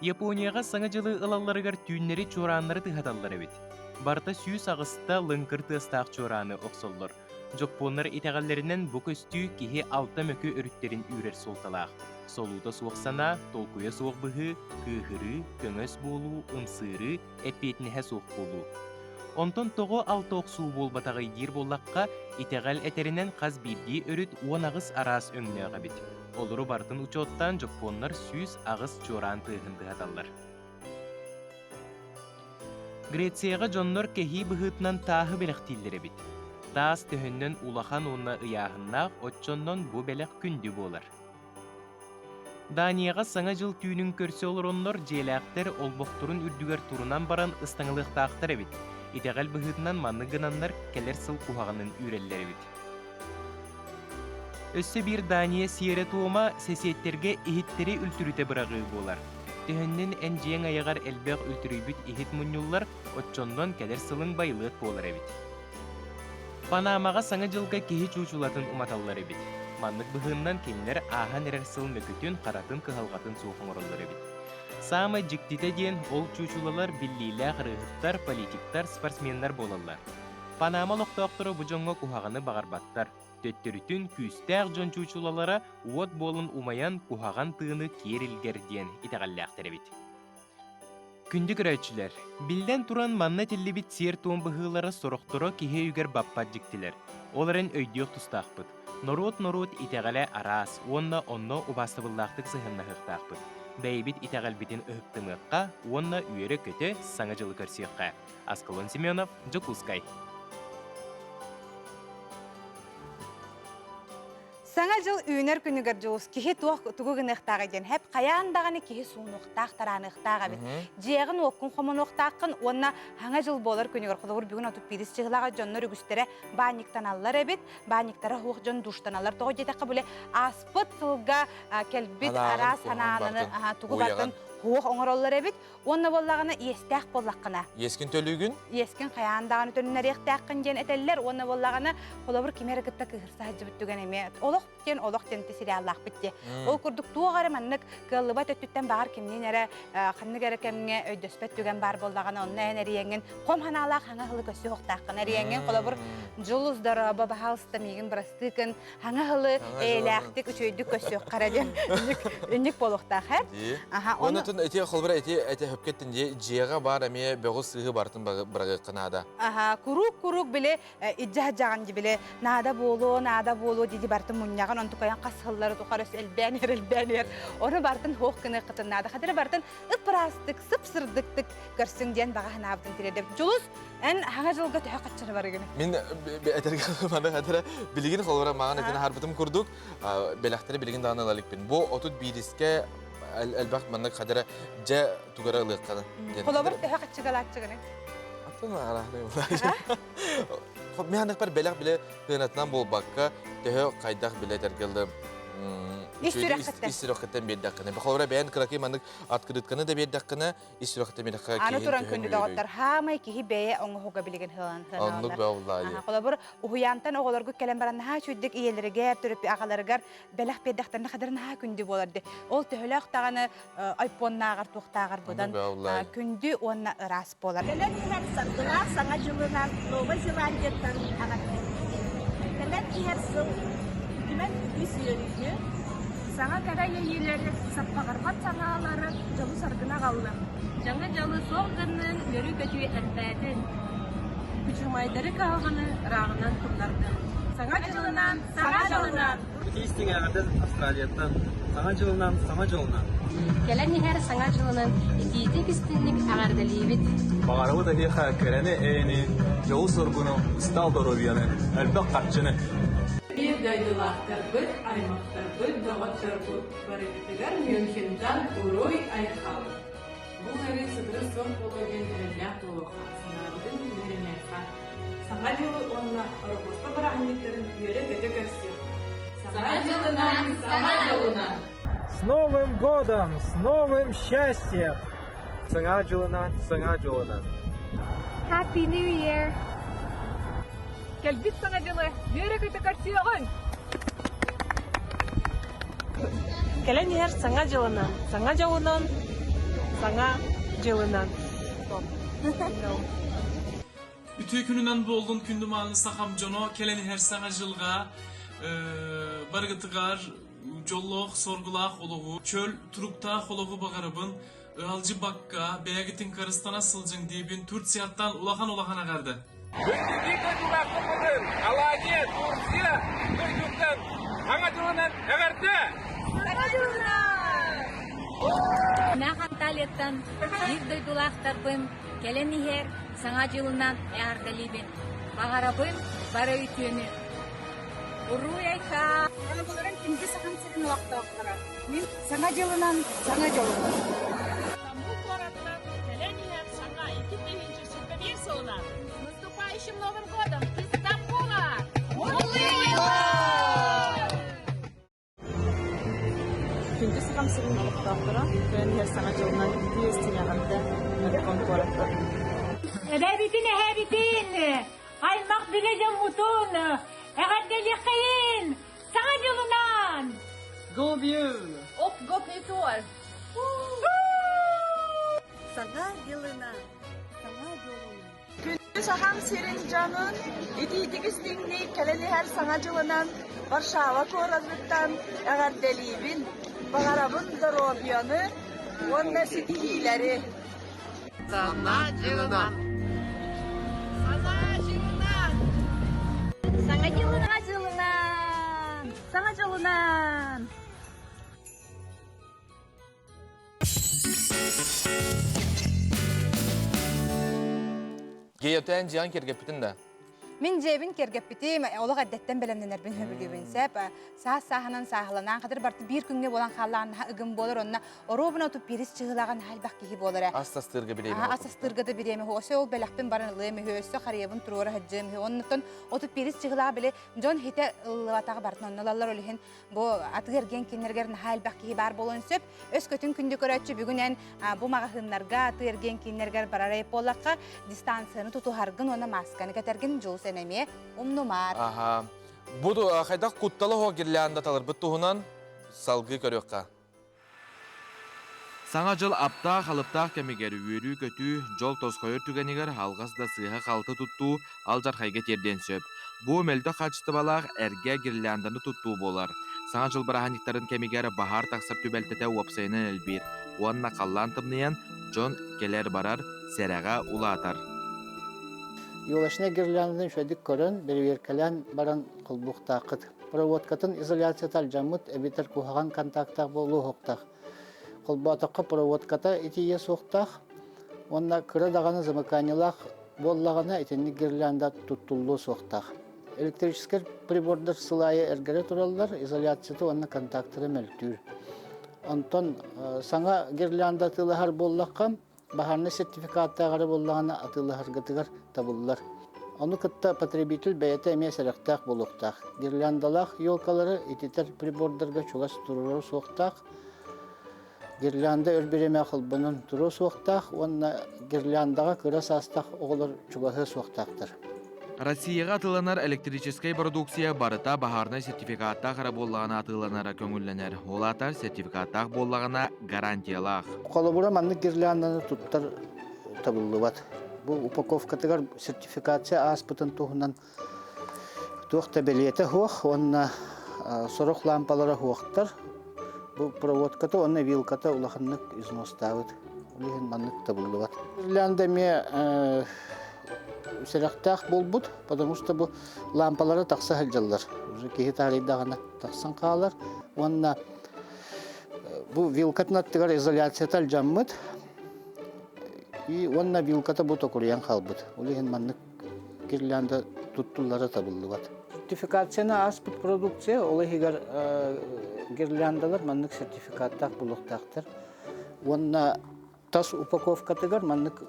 Японияҕа Саҥа дьылы ылалларыгар түүннэри чуорааннары тыһаталлар эбит. Барыта 108-та лыҥкыр тыастаах чуорааны охсоллор. Дьоппуоннар итэҕэллэринэн бу көстүү киһи алта мөкү өрүттэрин үүрэр суолталаах. Солуута суох санаа, толкуйа суох быһыы, кыыһырыы, көҥөс буолуу, ымсыырыы, эппиэтинэһэ суох буолуу. Онтон тоҕо алта охсуу буолбатаҕый диир буоллахха, итэҕэл этэринэн хас биирдии өрүт 18 араас өҥнөөх эбит. Олору барытын учуоттаан дьоппуоннар 108 чуораан тыаһын тыһаталлар. Грецияҕа дьоннор кэһии быһыытынан тааһы бэлэхтииллэр эбит. Таас төһөннөн улахан уонна ыйааһыннаах, оччоннон бу бэлэх күндү буолар. Данияҕа Саҥа дьыл түүнүн көрсө олороннор дьиэлээхтэр олбохторун үрдүгэр турунан баран ыстаҥалыахтаахтар эбит. Итэҕэл быһыытынан маннык гынаннар кэлэр сыл куһаҕанын үүрэллэр эбит. Өссө биир Дания сиэрэ-туома сэсиэттэргэ иһиттэри үлтүрүтэ быраҕыы буолар. Төһөннөн эн дьиэҥ айаҕар элбэх үлтүрүйбүт иһит мунньуллар, оччоннон кэлэр сылыҥ байылыат буолар эбит. Панамаҕа Саҥа дьылга киһи чуучулатын уматаллар эбит. Маннык быһыыннан кинилэр ааһан эрэр сыл мөкүтүн, харатын, кыһалҕатын суох оҥороллор эбит. Саамай дьиктитэ диэн, ол чуучулалар биллиилээх ырыаһыттар, политиктар, спортсменнар буолаллар. Панама олохтоохторо бу дьоҥҥо куһаҕаны баҕарбаттар. Төттөрүтүн, күүстээх дьон чуучулалара уот буолан умайан куһаҕан тыыны киэр илгэр диэн итэҕэллээхтэр эбит. Күндү көрөөччүлэр, биллэн туран манна этиллибит сиэр-туом быһыылара сорохторо киһи өйүгэр баппат дьиктилэр. Ол эрэн өйдүөх тустаахпыт. Норуот-норуот итэҕэлэ араас уонна онно убаастабыллаахтык сыһыаннаһыахтаахпыт. Бэйэбит итэҕэлбитин ыһыктымыахха уонна үөрэ-көтө Саҥа дьылы көрсүөххэ. Аскалон Семенов, Дьокуускай. Саҥа дьыл үүнэр күнүгэр дьулус киһи туох тугу гыныахтааҕый диэн хэп хайаан даҕаны киһи суунуохтаах, тарааныахтаах эбит. Дьиэҕин уоккун хомунуохтааххын уонна саҥа дьыл буолар күнүгэр холобур бүгүн 31 чыһылаҕа дьоннор үгүстэрэ баанньыктаналлар эбит. Баанньыктара суох дьон душтаналлар. Тоҕо диэтэххэ били ааспыт сылга кэлбит араас санааны тугу бартын. Хуох оҥороллор эбит. Уонна буоллаҕына иэстээх буоллаххына. Иэскин төлүүгүн? Иэскин хайаан даҕаны төннөрүөхтээххин диэн этэллэр. Уонна буоллаҕына холобур кими эрэ кытта кыыһырса сылдьыбыт түгэн эмиэ олох диэн олох диэн сериаллаахпыт дии. Ол курдук туох эрэ маннык кыаллыбат өттүттэн баҕар кимниин эрэ ханнык эрэ кэмҥэ өйдөспөт түгэн баар буоллаҕына онно эн эрийэҥҥин хом ханаалаах хаҥа ыһылы көссү уохтааххын эрийэҥҥин холобур Дьулус дорообо баһаалыста миигин бырастыы гын хаҥа ыһылы эйэлээхтик үчүгэйдик көссүөххэ эрэ диэн инник буолуохтаах ээ. Аха Онон ити холобура ити эти хөпкеттин дьиэҕэ баар эмиэ бөҕү сыыһы барытын бырагыахха наада. Аха куруук-куруук били Ижжа дьаҕан били наада буолуо, наада буолуо диди бартын мунньаҕын онтукайан хас сыллары тухары элбээн иһэр, элбээн иһэр. Ону бартын хуох гыныаххытын наада. Хатыры бартын ып-ыраастык, сып-сырдыктык көрсүҥ диэн баҕа санаабытын тириэрдэбит. Дьулус, эн хаҥа дьылга төһө хаччыны барыгын? Мин этэргэ маны хатыра билигин холобура маған этин аһарбытым курдук бэлэхтэри билигин даҕаны ыла иликпин. Бу 31-искэ элбэх маннык хадара дьэ тугара ылыахханы. Холобур төһө хаччыгалааччыгыны? Атын араһны Миһаныкпар бэлэх биле тыынатынан буолбакка, төһө хайдах биле этэргэллы Ис сүрэххиттэн. Ис сүрэххиттэн биэрдэххинэ. Холобура бэйэн кыракый маннык открытканы да биэрдэххинэ, ис сүрэххиттэн биэрдэххэ Аны туран күндү доҕоттор, хаамай киһи бэйэ оҥоһуга билигин хылан Оннук бэҕуллаайы. Холобур, уһуйаантан оҕолоргут кэлэн баран наһаа үчүгдүк ийэлэригэр, төрөппү аҕаларыгар бэлэх биэрдэхтэринэ хадары наһаа күндү буолар ди. Ол төһөлөөх даҕаны айпоннааҕар туохтааҕар быдан күндү уонна ыраас буолар. Кэлэн иһэр саргылаах Саҥа дьылынан Новай Зеландияттан эҕэрдэлиибин. Кэлэн иһэр сыл үтүмэн үгүс үөрүүнү, саҥа кэрэ иэйиилэри, саппаҕырбат санаалары дьолу-саргыны аҕаллын. Дьаҥы дьалы суох гыннын, үөрүү-көтүү элбээтин. Күчүмайдары кыһалҕаны ырааҕынан тумнардын. Саҥа дьылынан, саҥа дьолунан! Итии эҕэрдэ Австралияттан Саҥа дьылынан, саҥа дьолунан! Кэлэн иһэр Саҥа дьылынан итиитик-истинник эҕэрдэлиибит! Баҕарабыт эһиэхэ кэрэни-эйэни, дьолу-соргуну, ыстаал доруобуйаны, элбэх харчыны! Биир дойдулаахтарбыт, аймахтарбыт, доҕотторбут барыгытыгар Мюнхентан уруй-айхал! Бу ыарыы сытыры суох буолуо диэн эрэллээх буолуохха, санаабытын түһэримиэххэ. Саҥа дьылы уонна Ороһуоспа бырааһынньыктарын үөрэ-көтө көрсүөххэ. Саҥа дьылынан, саҥа дьолунан! С Новым годом! С новым счастьем! Саҥа дьылынан, саҥа дьолунан! Happy New Year! Кэлбит Саҥа дьылы үөрэ-көтө көрсүөҕүҥ! Кэлэн иһэр Саҥа дьылынан, саҥа дьолунан, саҥа дьылынан. Үтүө күнүнэн буоллун күндү мааны сахам дьоно кэлэн иһэр саҥа дьылга барыгытыгар дьоллоох, соргулаах олоҕу, чөл туруктаах олоҕу баҕарабын. Ыалдьыбакка, бэйэҕитин харыстана сылдьыҥ диибин Турцияттан улахан-улахан эҕэрдэ! Күндү дойдулаахпытын Алания, Турция дойдуттан Саҥа дьылынан эҕэрдэ! Саҥа дьылынан! Мээх Анталияттан биир дойдулаахтарбын кэлэн иһэр Саҥа дьылынан эҕэрдэлиибин. Баҕарабын бары үтүөнү. Уруй-айха! Дороголорун күндү Сахам сирин олохтоохторо. Мин Саҥа дьылынан, саҥа дьолунан! Стамбул куораттан кэлэн иһэр саҥа 2021 сылынан! С наступающим Новым годом из Стамбула! Күндү Сахам сирин олохтоохторо, кэлэн иһэр Саҥа дьылынан итии истиҥ эҕэрдэ Орхон куораттан. Эбэбитин, эһэбитин, аймах билэ дьоммутун эҕэрдэлиэххэйин! Саҥа дьылынан! God jul! Och gott nytt år! Саҥа дьылынан! Саҥа дьолунан! Күндү Сахам сирин дьонун итиитик истиҥник кэлэн иһэр Саҥа дьылынан Варшава куоратыттан эҕэрдэлиибин! Баҕарабын доруобуйаны уонна ситиһиилэри! Саҥа дьылынан! Саҥа дьылынан! Саҥа дьылынан! Саҥа дьолунан! Гейотеэн дьиэҕин киэргэппитин да? Мин дьиэбин киэргэппитим, олох эрдэттэн бэлэмнэнэрбин сөбүлүүбүн сөп. Саас сааһынан сааһыланаан хатыр барты биир күҥҥэ буолан хааллаҕын наһаа ыгым буолар онно оруобуна оту пирис чыһылаҕын наһаа элбэх киһи буолар ээ. Ас тастыырга бириэмэ. Ас тастыырга да бириэмэ өссө ол бэлэхпин баран ылыам үһү, өссө харыйабын туруора сылдьыам үһү. Оннуттан оту пирис чыһылаҕа били дьон хитэ ыллыбатаҕа бартын онно ылаллар ол иһин бу атыы эргиэн кииннэригэр наһаа элбэх киһи баар буолуон сөп. Өскөтүн күндү көрөөччү бүгүн эн бу маҕаһыыннарга, атыы эргиэн кииннэригэр барар буоллахха, дистанцияны тутуһаргын уонна маасканы кэтэргин дьулус эн эмиэ умнумаар. Аха. Бу хайдах куттала суох гирлянда таларбыт туһунан салгыы көрүөххэ. Саҥа дьыл аптаах-алыптаах кэмигэр үөрүү-көтүү, дьол тосхойор түгэнигэр алҕас да сыыһа-халты туттуу алдьархайга тиэрдиэн сөп. Бу мөлтөх хаачыстыбалаах эргэ гирлянданы туттуу буолар. Саҥа дьыл бырааһынньыктарын кэмигэр баһаар тахсар түбэлтэтэ уопсайынан элбиир уонна халлаан тымныйан, дьон кэлэр-барар, сэрэҕэ улаатар. Елочнай гирлянданы үчүгэйдик көрөн, бэрэбиэркэлээн баран холбуохтааххыт. Проводкатын изоляцията алдьаммыт эбэтэр куһаҕан контактаах буолуохтаах. Холбоотоххо проводката итийиэ суохтаах уонна кыра даҕаны замыканиелаах буоллаҕына итинник гирлянда туттуллуо суохтаах. Электрическэй прибордар сыл аайы эргэрэ тураллар, изоляцията уонна контактара мөлтүүр. Онтон саҥа гирлянда атыылаһар буоллахха, баһаарынай сертификаттаах эрэ буоллаҕына атыылаһаргытыгар табыллар. Ону кытта потребитель бэйэтэ эмиэ сэрэхтээх буолуохтаах. Гирляндалаах елкалары ититэр прибордарга чугас туруору суохтаах. Гирлянда өр бириэмэ холбонон туруо суохтаах уонна гирляндаҕа кыра саастаах оҕолор чугаһыа суохтаахтар. Россияҕа атыыланар электрическэй продукция барыта баһаарынай сертификаттаах эрэ буоллаҕына атыыланара көҥүллэнэр. Ол аата сертификаттаах буоллаҕына гарантиялаах. Холобура маннык гирлянданы туттар табыллыбат. Бу упаковкатыгар сертификация ааспытын туһунан туох да бэлиэтэ суох уонна сорох лаампалара суохтар. Бу проводката уонна вилката улаханнык изностаабыт. Ол иһин маннык табыллыбат. Гирлянда эмиэ сэрэхтээх буолбут, потому что бу лампалара тахса сылдьаллар. Уже киһи таарыйдаҕына тахсан хаалар. Уонна бу вилкатын аттыгар изоляцията алдьаммыт. И уонна вилката бу токуруйан хаалбыт. Ол иһин маннык гирлянда туттуллара табыллыбат. Сертификацияны ааспыт продукция, ол иһигэр гирляндалар маннык сертификаттаах буолуохтаахтар. Уонна Тас упаковкатыгар маннык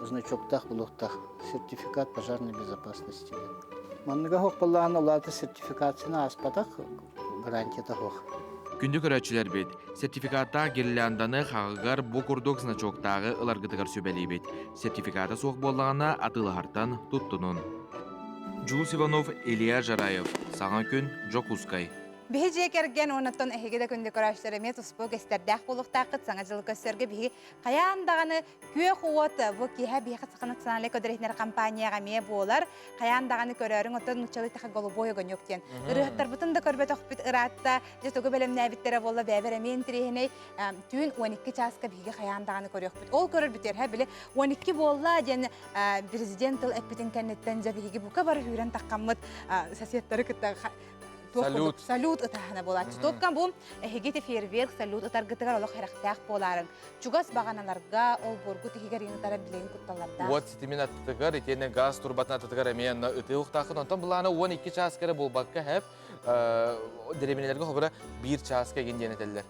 значоктаах булуохтаах сертификат пожарной безопасности диэн. Манныга суох буоллаҕына ол аата сертификацияны ааспатах гарантията суох. Күндү көрөөччүлэрбит, сертификаттаах гирлянданы хаҕыгар бу курдук значоктааҕы ыларгытыгар сүбэлиибит. Сертификата суох буоллаҕына атыылаһартан туттунун. Дьулус Иванов, Илья Жараев. Саҥа күн, Дьокуускай. Биһи дьиэ кэргэн уоннаттан эһиги да күндү көрөөччүлэр эмиэ туспа үгэстэрдээх буолуохтааххыт. Саҥа дьылы көрсөргө биһиги хайаан даҕаны күөх уот бу киэһэ биһиэхэ Саха национальнай көдөрүһүнэр компанияҕа эмиэ буолар. Хайаан даҕаны көрөөрүҥ оттон нууччалыы таха голубой огонек диэн. Ырыаһыттарбытын да көрбөтөхпүт ыраатта. Дьэ тугу бэлэмнээбиттэрэ буолла бэйэбэр эмиэ интириэһинэй. Түүн 12 чааска биһиги хайаан даҕаны көрүөхпүт. Ол көрөрбүтүгэр һэ били 12 буолла диэн президент тыл эппитин кэнниттэн дьэ биһиги бука бары сүүрэн таххаммыт соседтары кытта Салют. Салют ытаһына буолааччы. Туоккан бу эһиги ити фейерверк салют ытаргытыгар олох хэрэхтээх буолаарыҥ. Чугас баҕаналарга, олбуоргут иһигэр иин ытара билигин кутталлардаах. Уот ситимин аттытыгар, итиэннэ газ турбатын аттытыгар эмиэ онно ытыы ухтааххын. Онтон былаана 12 чааска эрэ буолбакка хэп, дэриэбинэлэргэ холобура биир чааска игин диэн этэллэр.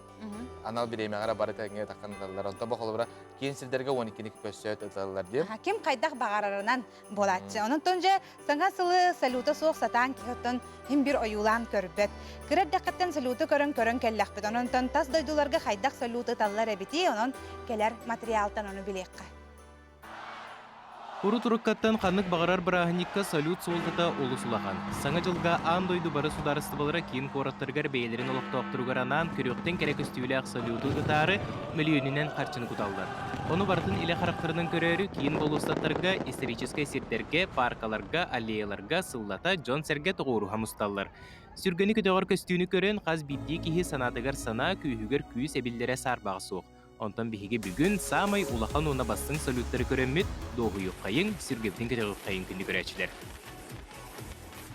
Анал бириэмэҕэ эрэ бары тэҥҥэ таххан ыталлар. Онтон бу холобура киин сирдэргэ 12-ни көссөөт ыталлар диэн. Ким хайдах баҕарарынан буолааччы. Онон дьэ саҥа сылы салюта суох сатаан киһи оттон иһин бир ойуулаан көрбөт. Кыра эрдэххиттэн салюту көрөн-көрөн кэллэхпит. Онон тас дойдуларга хайдах салют ыталлар эбитий, онон кэлэр материалтан ону билиэххэ. Урут уруккаттан ханнык баҕарар бырааһынньыкка салют суолтата олус улахан. Саҥа дьылга аан дойду бары судаарыстыбалара киин куораттарыгар бэйэлэрин олохтоохторугар анаан көрүөхтэн кэрэ көстүүлээх салюту ытаары мөлүйүөнүнэн харчыны куталлар. Ону барытын илэ харахтарынан көрөөрү киин болуоссаттарга, историческай сирдэргэ, пааркаларга, аллеяларга сыллата дьон-сэргэ тоҕуоруһа мусталлар. Сүргэни көтөҕөр көстүүнү көрөн, хас биирдии киһи санаатыгар санаа, күүһүгэр күүс эбиллэрэ саарбаҕа суох. Онтон биһиги бүгүн саамай улахан уонна бастыҥ салюттары көрөммүт, дуоһуйуоххайыҥ, сүргэбитин көтөҕүөххэйиҥ күндү көрөөччүлэр.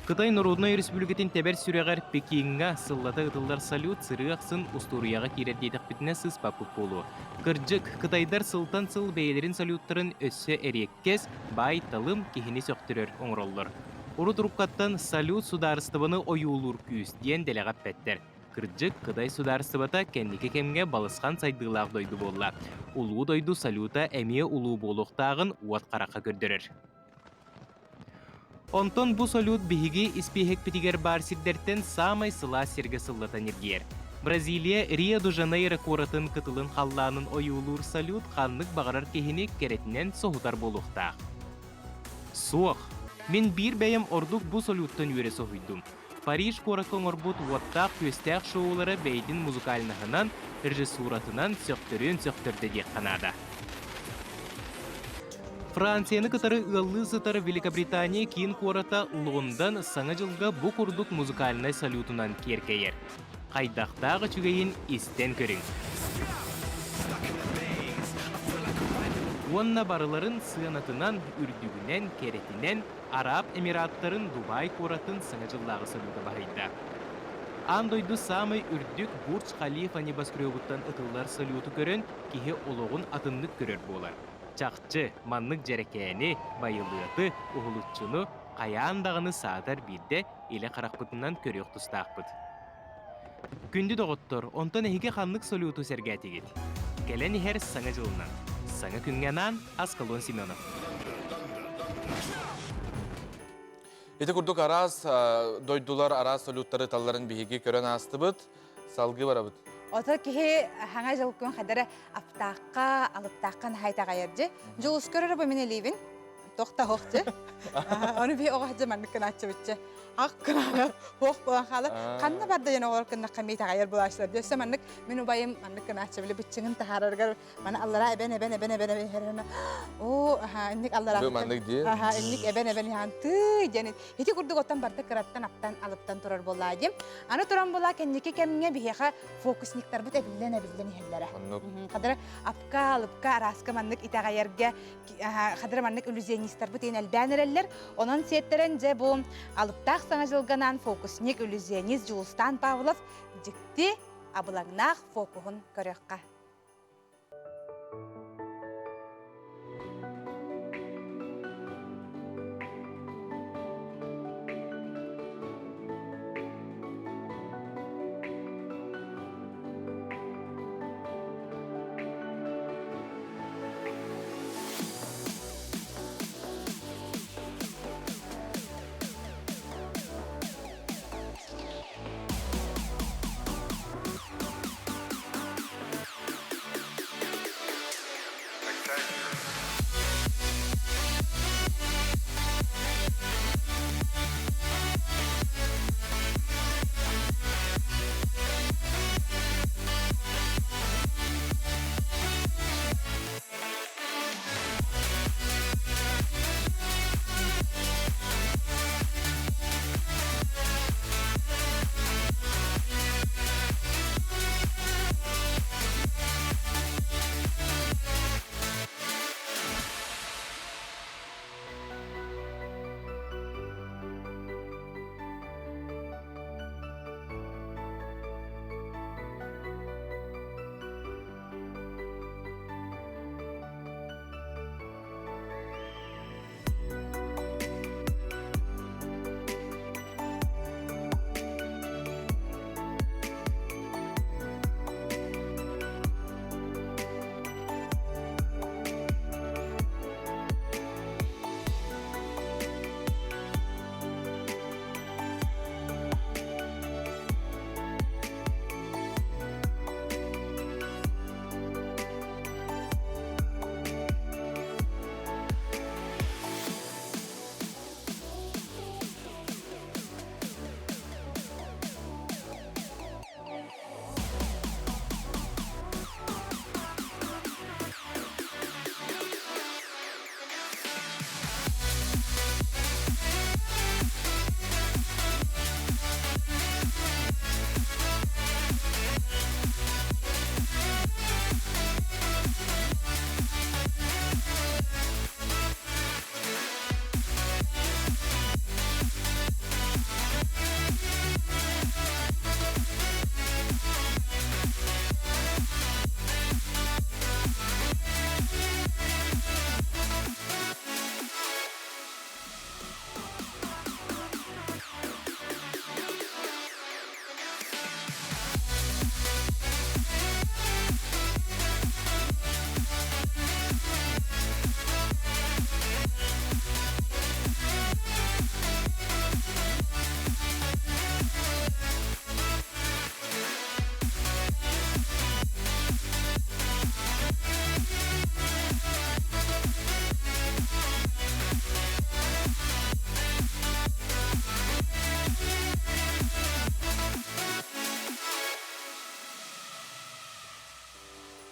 Кытай Норуодунай Өрөспүүбүлүкэтин тэбэр сүрэҕэр Пекиҥҥа сыллата ытыллар салют сырыы ахсын устуоруйаҕа киирэр диэтэхпитинэ сыыспаппыт буолуо. Кырдьык, кытайдар сылтан сыл бэйэлэрин салюттарын өссө эриэккэс, баай-талым, киһини сөхтөрөр оҥороллор. Урут уруккаттан салют судаарыстыбаны ойуулуур күүс диэн дэлэҕэ эппэттэр. Кырдьык, Кытай судаарыстыбата кэнники кэмҥэ балысхан сайдыылаах дойду буолла. Улуу дойду салюта эмиэ улуу буолуохтааҕын уот харахха көрдөрөр. Онтон бу салют биһиги испииһэкпитигэр баар сирдэртэн саамай сылаас сиргэ сыллатан эргийэр. Бразилия Рио-де-Жанейро куоратын кытылын халлаанын ойуулуур салют ханнык баҕарар киһини кэрэтинэн соһутар буолуохтаах. Суох. Мин биир бэйэм ордук бу салюттан үөрэ соһуйдум. Париж куоракка оҥорбут уоттаах-күөстээх шоулара бэйэтин музыкальноһынан, режиссуратынан сөхтөрүөн сөхтөрдө диэххэ наада. Францияны кытары ыаллыы сытар Великобритания киин куората Лондон Саҥа дьылга бу курдук музыкальнай салютунан киэркэйэр. Хайдахтаах үчүгэйин истэн көрүҥ. Уонна барыларын сыанатынан, үрдүгүнэн, кэрэтинэн Араб Эмираттарын Дубай куоратын Саҥа дьыллааҕы салюта баһыйда. Аан дойду саамай үрдүк Бурдж Халифа небоскребуттан ытыллар салюту көрөн, киһи олоҕун атыннык көрөр буолар. Чахчы, маннык дьэрэкээни, байылыаты, уһулуччуну хайаан даҕаны саатар биирдэ илэ харахпытынан көрүөх тустаахпыт. Күндү доҕоттор, онтон эһиги ханнык салюту сэргээтигит? Кэлэн иһэр Саҥа дьылынан! Саҥа күҥҥэ анаан Аскалон Семенов. Ити курдук араас дойдулар араас салюттары ыталларын биһиги көрөн аастыбыт. Салгыы барабыт. Ото киһи хаҥа дьыл күн хадара аптаахха, алыптаахха наһай таҕайар дьи. Дьулус көрөр бу мин илиибин. Тохта хоох дьи. Ону би оҕо дьэ маннык кынааччыбытчы. Ах кынаана хоох буолан хаалар. Ханна барда дьэн оҕолор кыннахха мии таҕайар булааччылар. Өссө маннык мин убайым маннык кынааччы били быччыҥын таһаарарыгар маны аллара эбэн эбэн эбэн эбэн эбэн иһэр оо аха инник аллара маннык дии аха инник эбэн эбэн иһэн тыы диэн ити курдук оттон барда кыраттан аптан алыптан турар буоллаа диэн аны туран буолаа кэнники кэмҥэ биһиэхэ фокусниктарбыт эбиллэн эбиллэн иһэллэрэ хадара апка алыпка арааска маннык итэҕэйэргэ хадара маннык иллюзионистарбыт иэн элбээн эрэллэр онон сиэттэрэн дьэ бу алыптаах саҥа дьылганан фокусник иллюзионист Дьулустаан Павлов дьикти абылаҥнаах фокуһун көрүөххэ.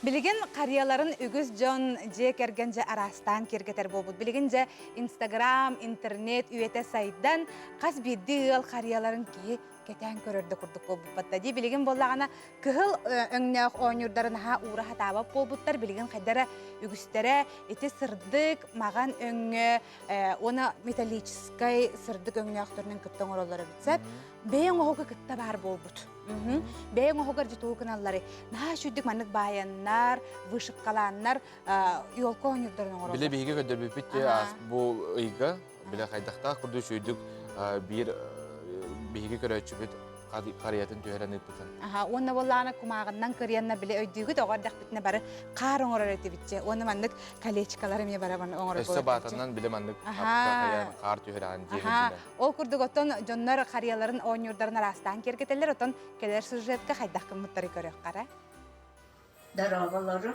Билигин харыйаларын үгүс дьон дьиэ кэргэн дьэ араастаан киэргэтэр буолбут. Билигин дьэ Инстаграм, интернет үйэтэ сайдан, хас биирдии ыал харыйаларын киһи кэтээн көрөр да курдук буолбуппат дии. Билигин буоллаҕына кыһыл өҥнөөх оонньуурдары наһаа уура сатаабат буолбуттар. Билигин хайдара үгүстэрэ ити сырдык, маҕан өҥҥө уонна металлическай сырдык өҥнөөхтөрүнэн кытта оҥороллор эбит сөп. Бэйэ оҥоһуга кытта баар буолбут. Бэйэ оҥоһугар дьэ тугу гыналларый? Наһаа үчүгдүк маннык баайаннар, вышивкалааннар елка оонньуурдарын оҥороллор. Били биһиги көрдөрбүппүт бу ыйга били хайдахтаах курдук үчүгдүк биир биһиги көрөөччүбүт харыйатын түһэрэн ыыппытын. Аха, уонна буоллаҕына кумааҕыннан кырыйанна били өйдүүгүт оҕо эрдэхпитинэ бары хаар оҥорор этибитчэ. Уонна маннык колечкалары эмиэ бары оҥорор Өссө баатанан били маннык хаар түһэрэн диэн Ол курдук оттон дьоннор харыйаларын оонньуурдарын араастаан киэргэтэллэр, оттон кэлэр сюжетка хайдах гыммыттары көрүөххэ Дорооболору.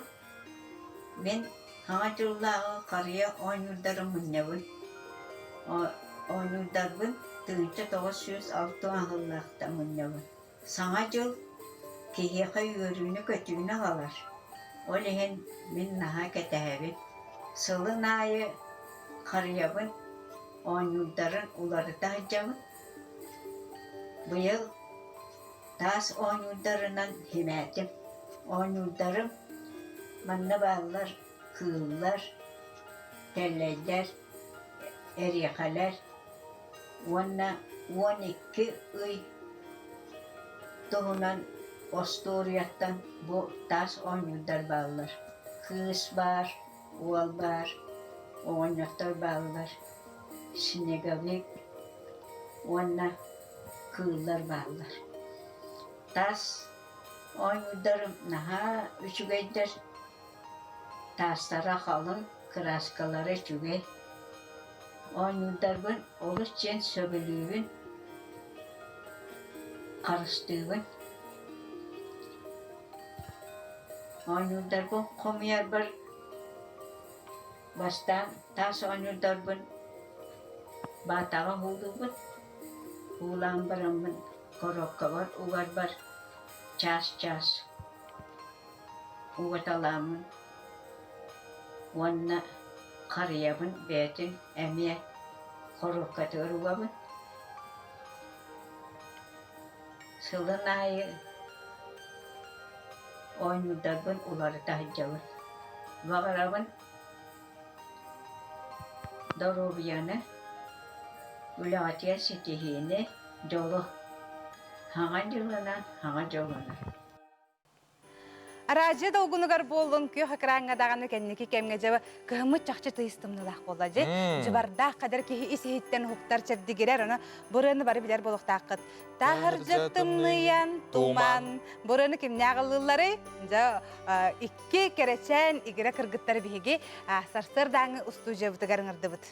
Мин Саҥа дьыллааҕы харыйа оонньуурдарын мунньабын. Оонньуурдарбын 1906 сыллаахтан мунньабын. Саҥа дьыл киһиэхэ үөрүүнү-көтүүнү аҕалар. Ол иһин мин наһаа кэтэһэбин. Сылын аайы харыйабын, оонньуурдарын уларыта сылдьабын. Быйыл таас оонньуурдарынан симээтим. Оонньуурдарым манна бааллар кыыллар, тэллэйдэр, эриэхэлэр уонна 12 ый туһунан остуоруйаттан бу таас оонньуурдар бааллар. Кыыс баар, уол баар, оҕонньоттор бааллар, снеговик уонна кыыллар бааллар. Таас оонньуурдарым наһаа үчүгэйдэр, Таастара халыҥ, кырааскалара үчүгэй. Оонньуурдарбын олус диэн сөбүлүүбүн, харыстыыбын. Оонньуурдарбын хомуйарбар бастаан таас оонньуурдарбын баатаҕа уулуубун. Уулаан бараммын коробкабар угарбар чаас-чаас угаталааммын уонна харыйабын бэйэтин эмиэ хоруопкатыгар угабын. Сылын аайы оонньуурдарбын уларыта сылдьабын. Баҕарабын доруобуйаны, үлэҕитигэр ситиһиини, дьолу. Саҥа дьылынан, саҥа дьолунан. Араадьыйа долгунугар буоллун күөх экраҥҥа даҕаны кэнники кэмҥэ дьэ кыһыммыт чахчы тыйыс тымныылаах буолла дьэ дьыбардаах кадыр киһи ис иһиттэн уһуктар чэбдигирэр ону бырыаны бары билэр буолуохтааххыт таһырдьа тымныйан туман бырыаны кимнээх ыллыылларый дьэ икки кэрэчээн игирэ кыргыттары биһиги сарсыардааҥҥы устуудьуйабытыгар ыҥырдыбыт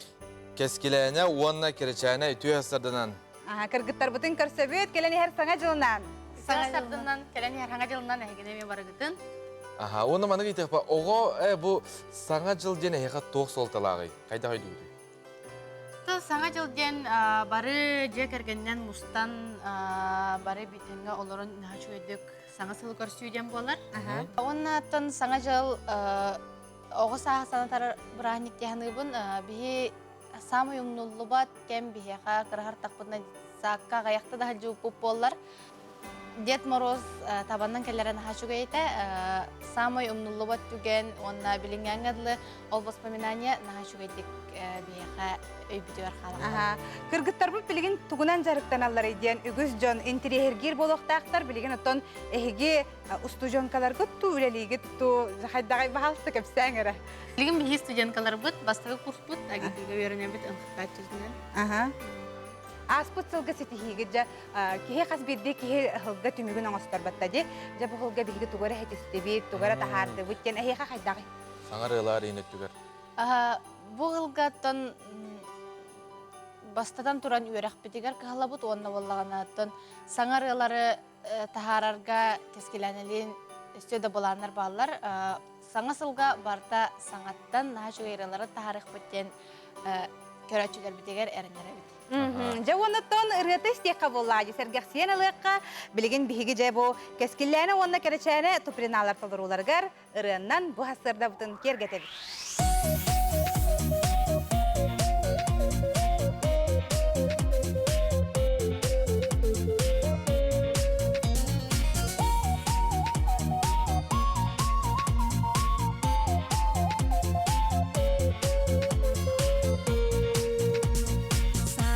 Кэскилээнэ уонна Кэрэчээнэ үтүө сарданан Кыргыттарбытын көрсөбүт, кэлэн иһэр саҥа дьылынан. Саҥа сарданан, кэлэн иһэр саҥа дьылынан эһигини эмиэ барыгытын. Аха, уонна маннык ыйытыахпа, оҕо э, бу саҥа дьыл диэн эһиэхэ туох суолталааҕый? Хайдах өйдүүгүтүй? Саҥа дьыл диэн бары дьиэ кэргэнинэн мустан, бары бүтэҥҥэ олорон наһаа үчүгэйдик саҥа сылы көрсүү диэн буолар. Уонна оттон саҥа дьыл оҕо сааһа санатар бырааһынньык дии саныыбын. Биһи саамай умнуллубат кэм биһиэхэ кыраһартахпытына саакка аҕыйахта да сылдьыбыппыт буоллар Дед Мороз табаннан кэлэрэ наһаа үчүгэй этэ. Самай умнуллубат түгэн уонна билиҥҥээҥҥэ дылы ол воспоминание наһаа үчүгэйдик биһиэхэ өйбүтүгэр хаалар. Кыргыттарбыт билигин тугунан дьарыктаналларый диэн үгүс дьон интириэһиргиир буолуохтаахтар. Билигин оттон эһиги устудьуонкаларгыт туу үлэлиигит туу хайдаҕай баһаалыста кэпсээҥ эрэ. Билигин биһиги студенткаларбыт бастакы курспут АГИТИга үөрэнэбит НХК-чытынан. Аха. Ааспыт сылга ситиһиигит дьэ киһи хас биирдии киһи сылга түмүгүн оҥосторботто дии. Дьэ бу сылга биһиги тугу эрэ иһитистибит, тугу эрэ таһаардыбыт диэн эһиэхэ хайдаҕый? Саҥарыылаар иин өттүгэр. Бу сылгаттан бастатан туран үөрэхпитигэр кыһалабыт уонна буоллаҕына саҥа ырыалары таһаарарга кэскилэнэлиин өссө да былааннар бааллар. Саҥа сылга барыта саҥаттан наһаа үчүгэй ырыалары таһаарыахпыт диэн көрөөччүлэрбитигэр эрэнэрэбит. Дьэ уонна ырыата истиэххэ буоллаа дьэ сэргэхсийэн ылыахха. Билигин биһиги дьэ бу кэскиллээнэ уонна кэрэчээнэ туприналар толорууларыгар ырыаннан бу сарсыардабытын киэргэтэбит.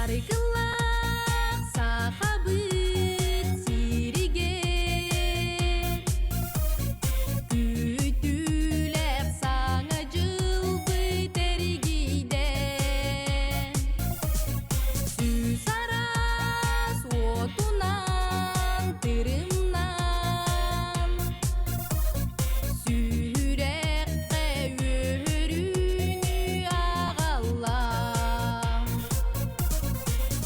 Саргылаах сахабыт сиригэр Күүтүүлээх саҥа дьылбыт эргийдэ Сүүс араас уотунан тырымнаан Сүрэххэ үөрүүнү аҕалла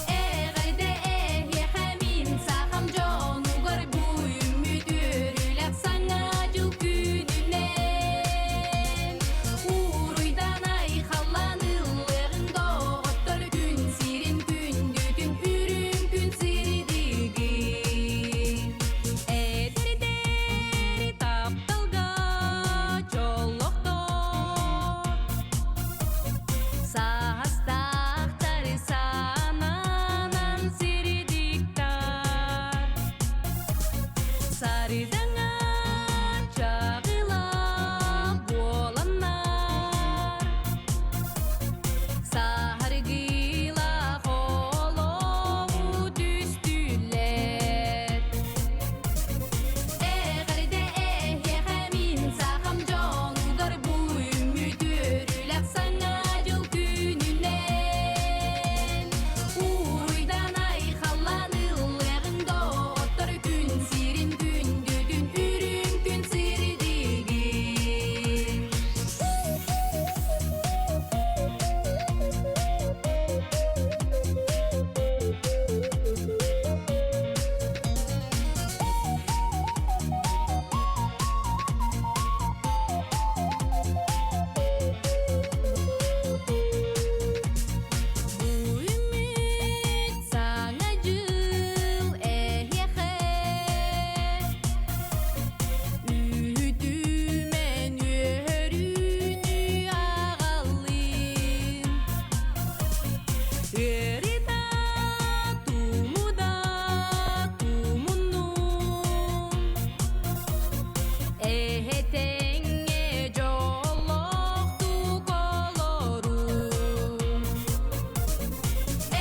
Эҕэрдэ эһиэхэ мин сахам дьонугар бу үүммүт үөрүүлээх саҥа дьыл күнүнэн Уруйдан айхаллан ыллыаҕыҥ доҕоттор күн сирин күндүтүн үрүҥ күн сирдигин Эдэрдэр тапталга дьоллохтор Саастаахтар санаанан сирдиктар Сарыдаҥа чаҕыла буоланнар Саһаргыылаах олоҕу түстүүллэр Эҕэрдэ эһиэхэ мин сахам дьонугар бу үүммүт үөрүүлээх саҥа дьыл күнүнэн Уруйдан айхаллан ыллыаҕыҥ доҕоттор күн сирин күндүтүн үрүҥ күн сирдигин Бу үмүт саҥа дьыл эһиэхэ Үүтүмэн үөрүүнү аҕаллын Ыарыта тумуда тумуннун Эһэтэҥҥэ дьоллоохтук олорун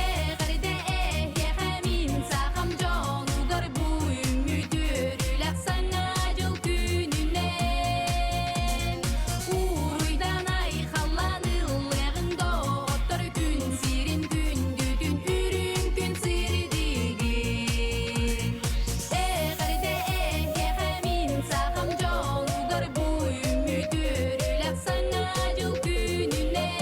Эҕэрдэ эһиэхэ мин сахам дьонугар бу үүммүт үөрүүлээх саҥа дьыл күнүнэн Уруйдан айхаллан ыллыаҕыҥ доҕоттор күн сирин күндүтүн үрүҥ күн сирдигин Эҕэрдэ эһиэхэ мин сахам дьонугар бу үүммүт үөрүүлээх саҥа дьыл күнүнэн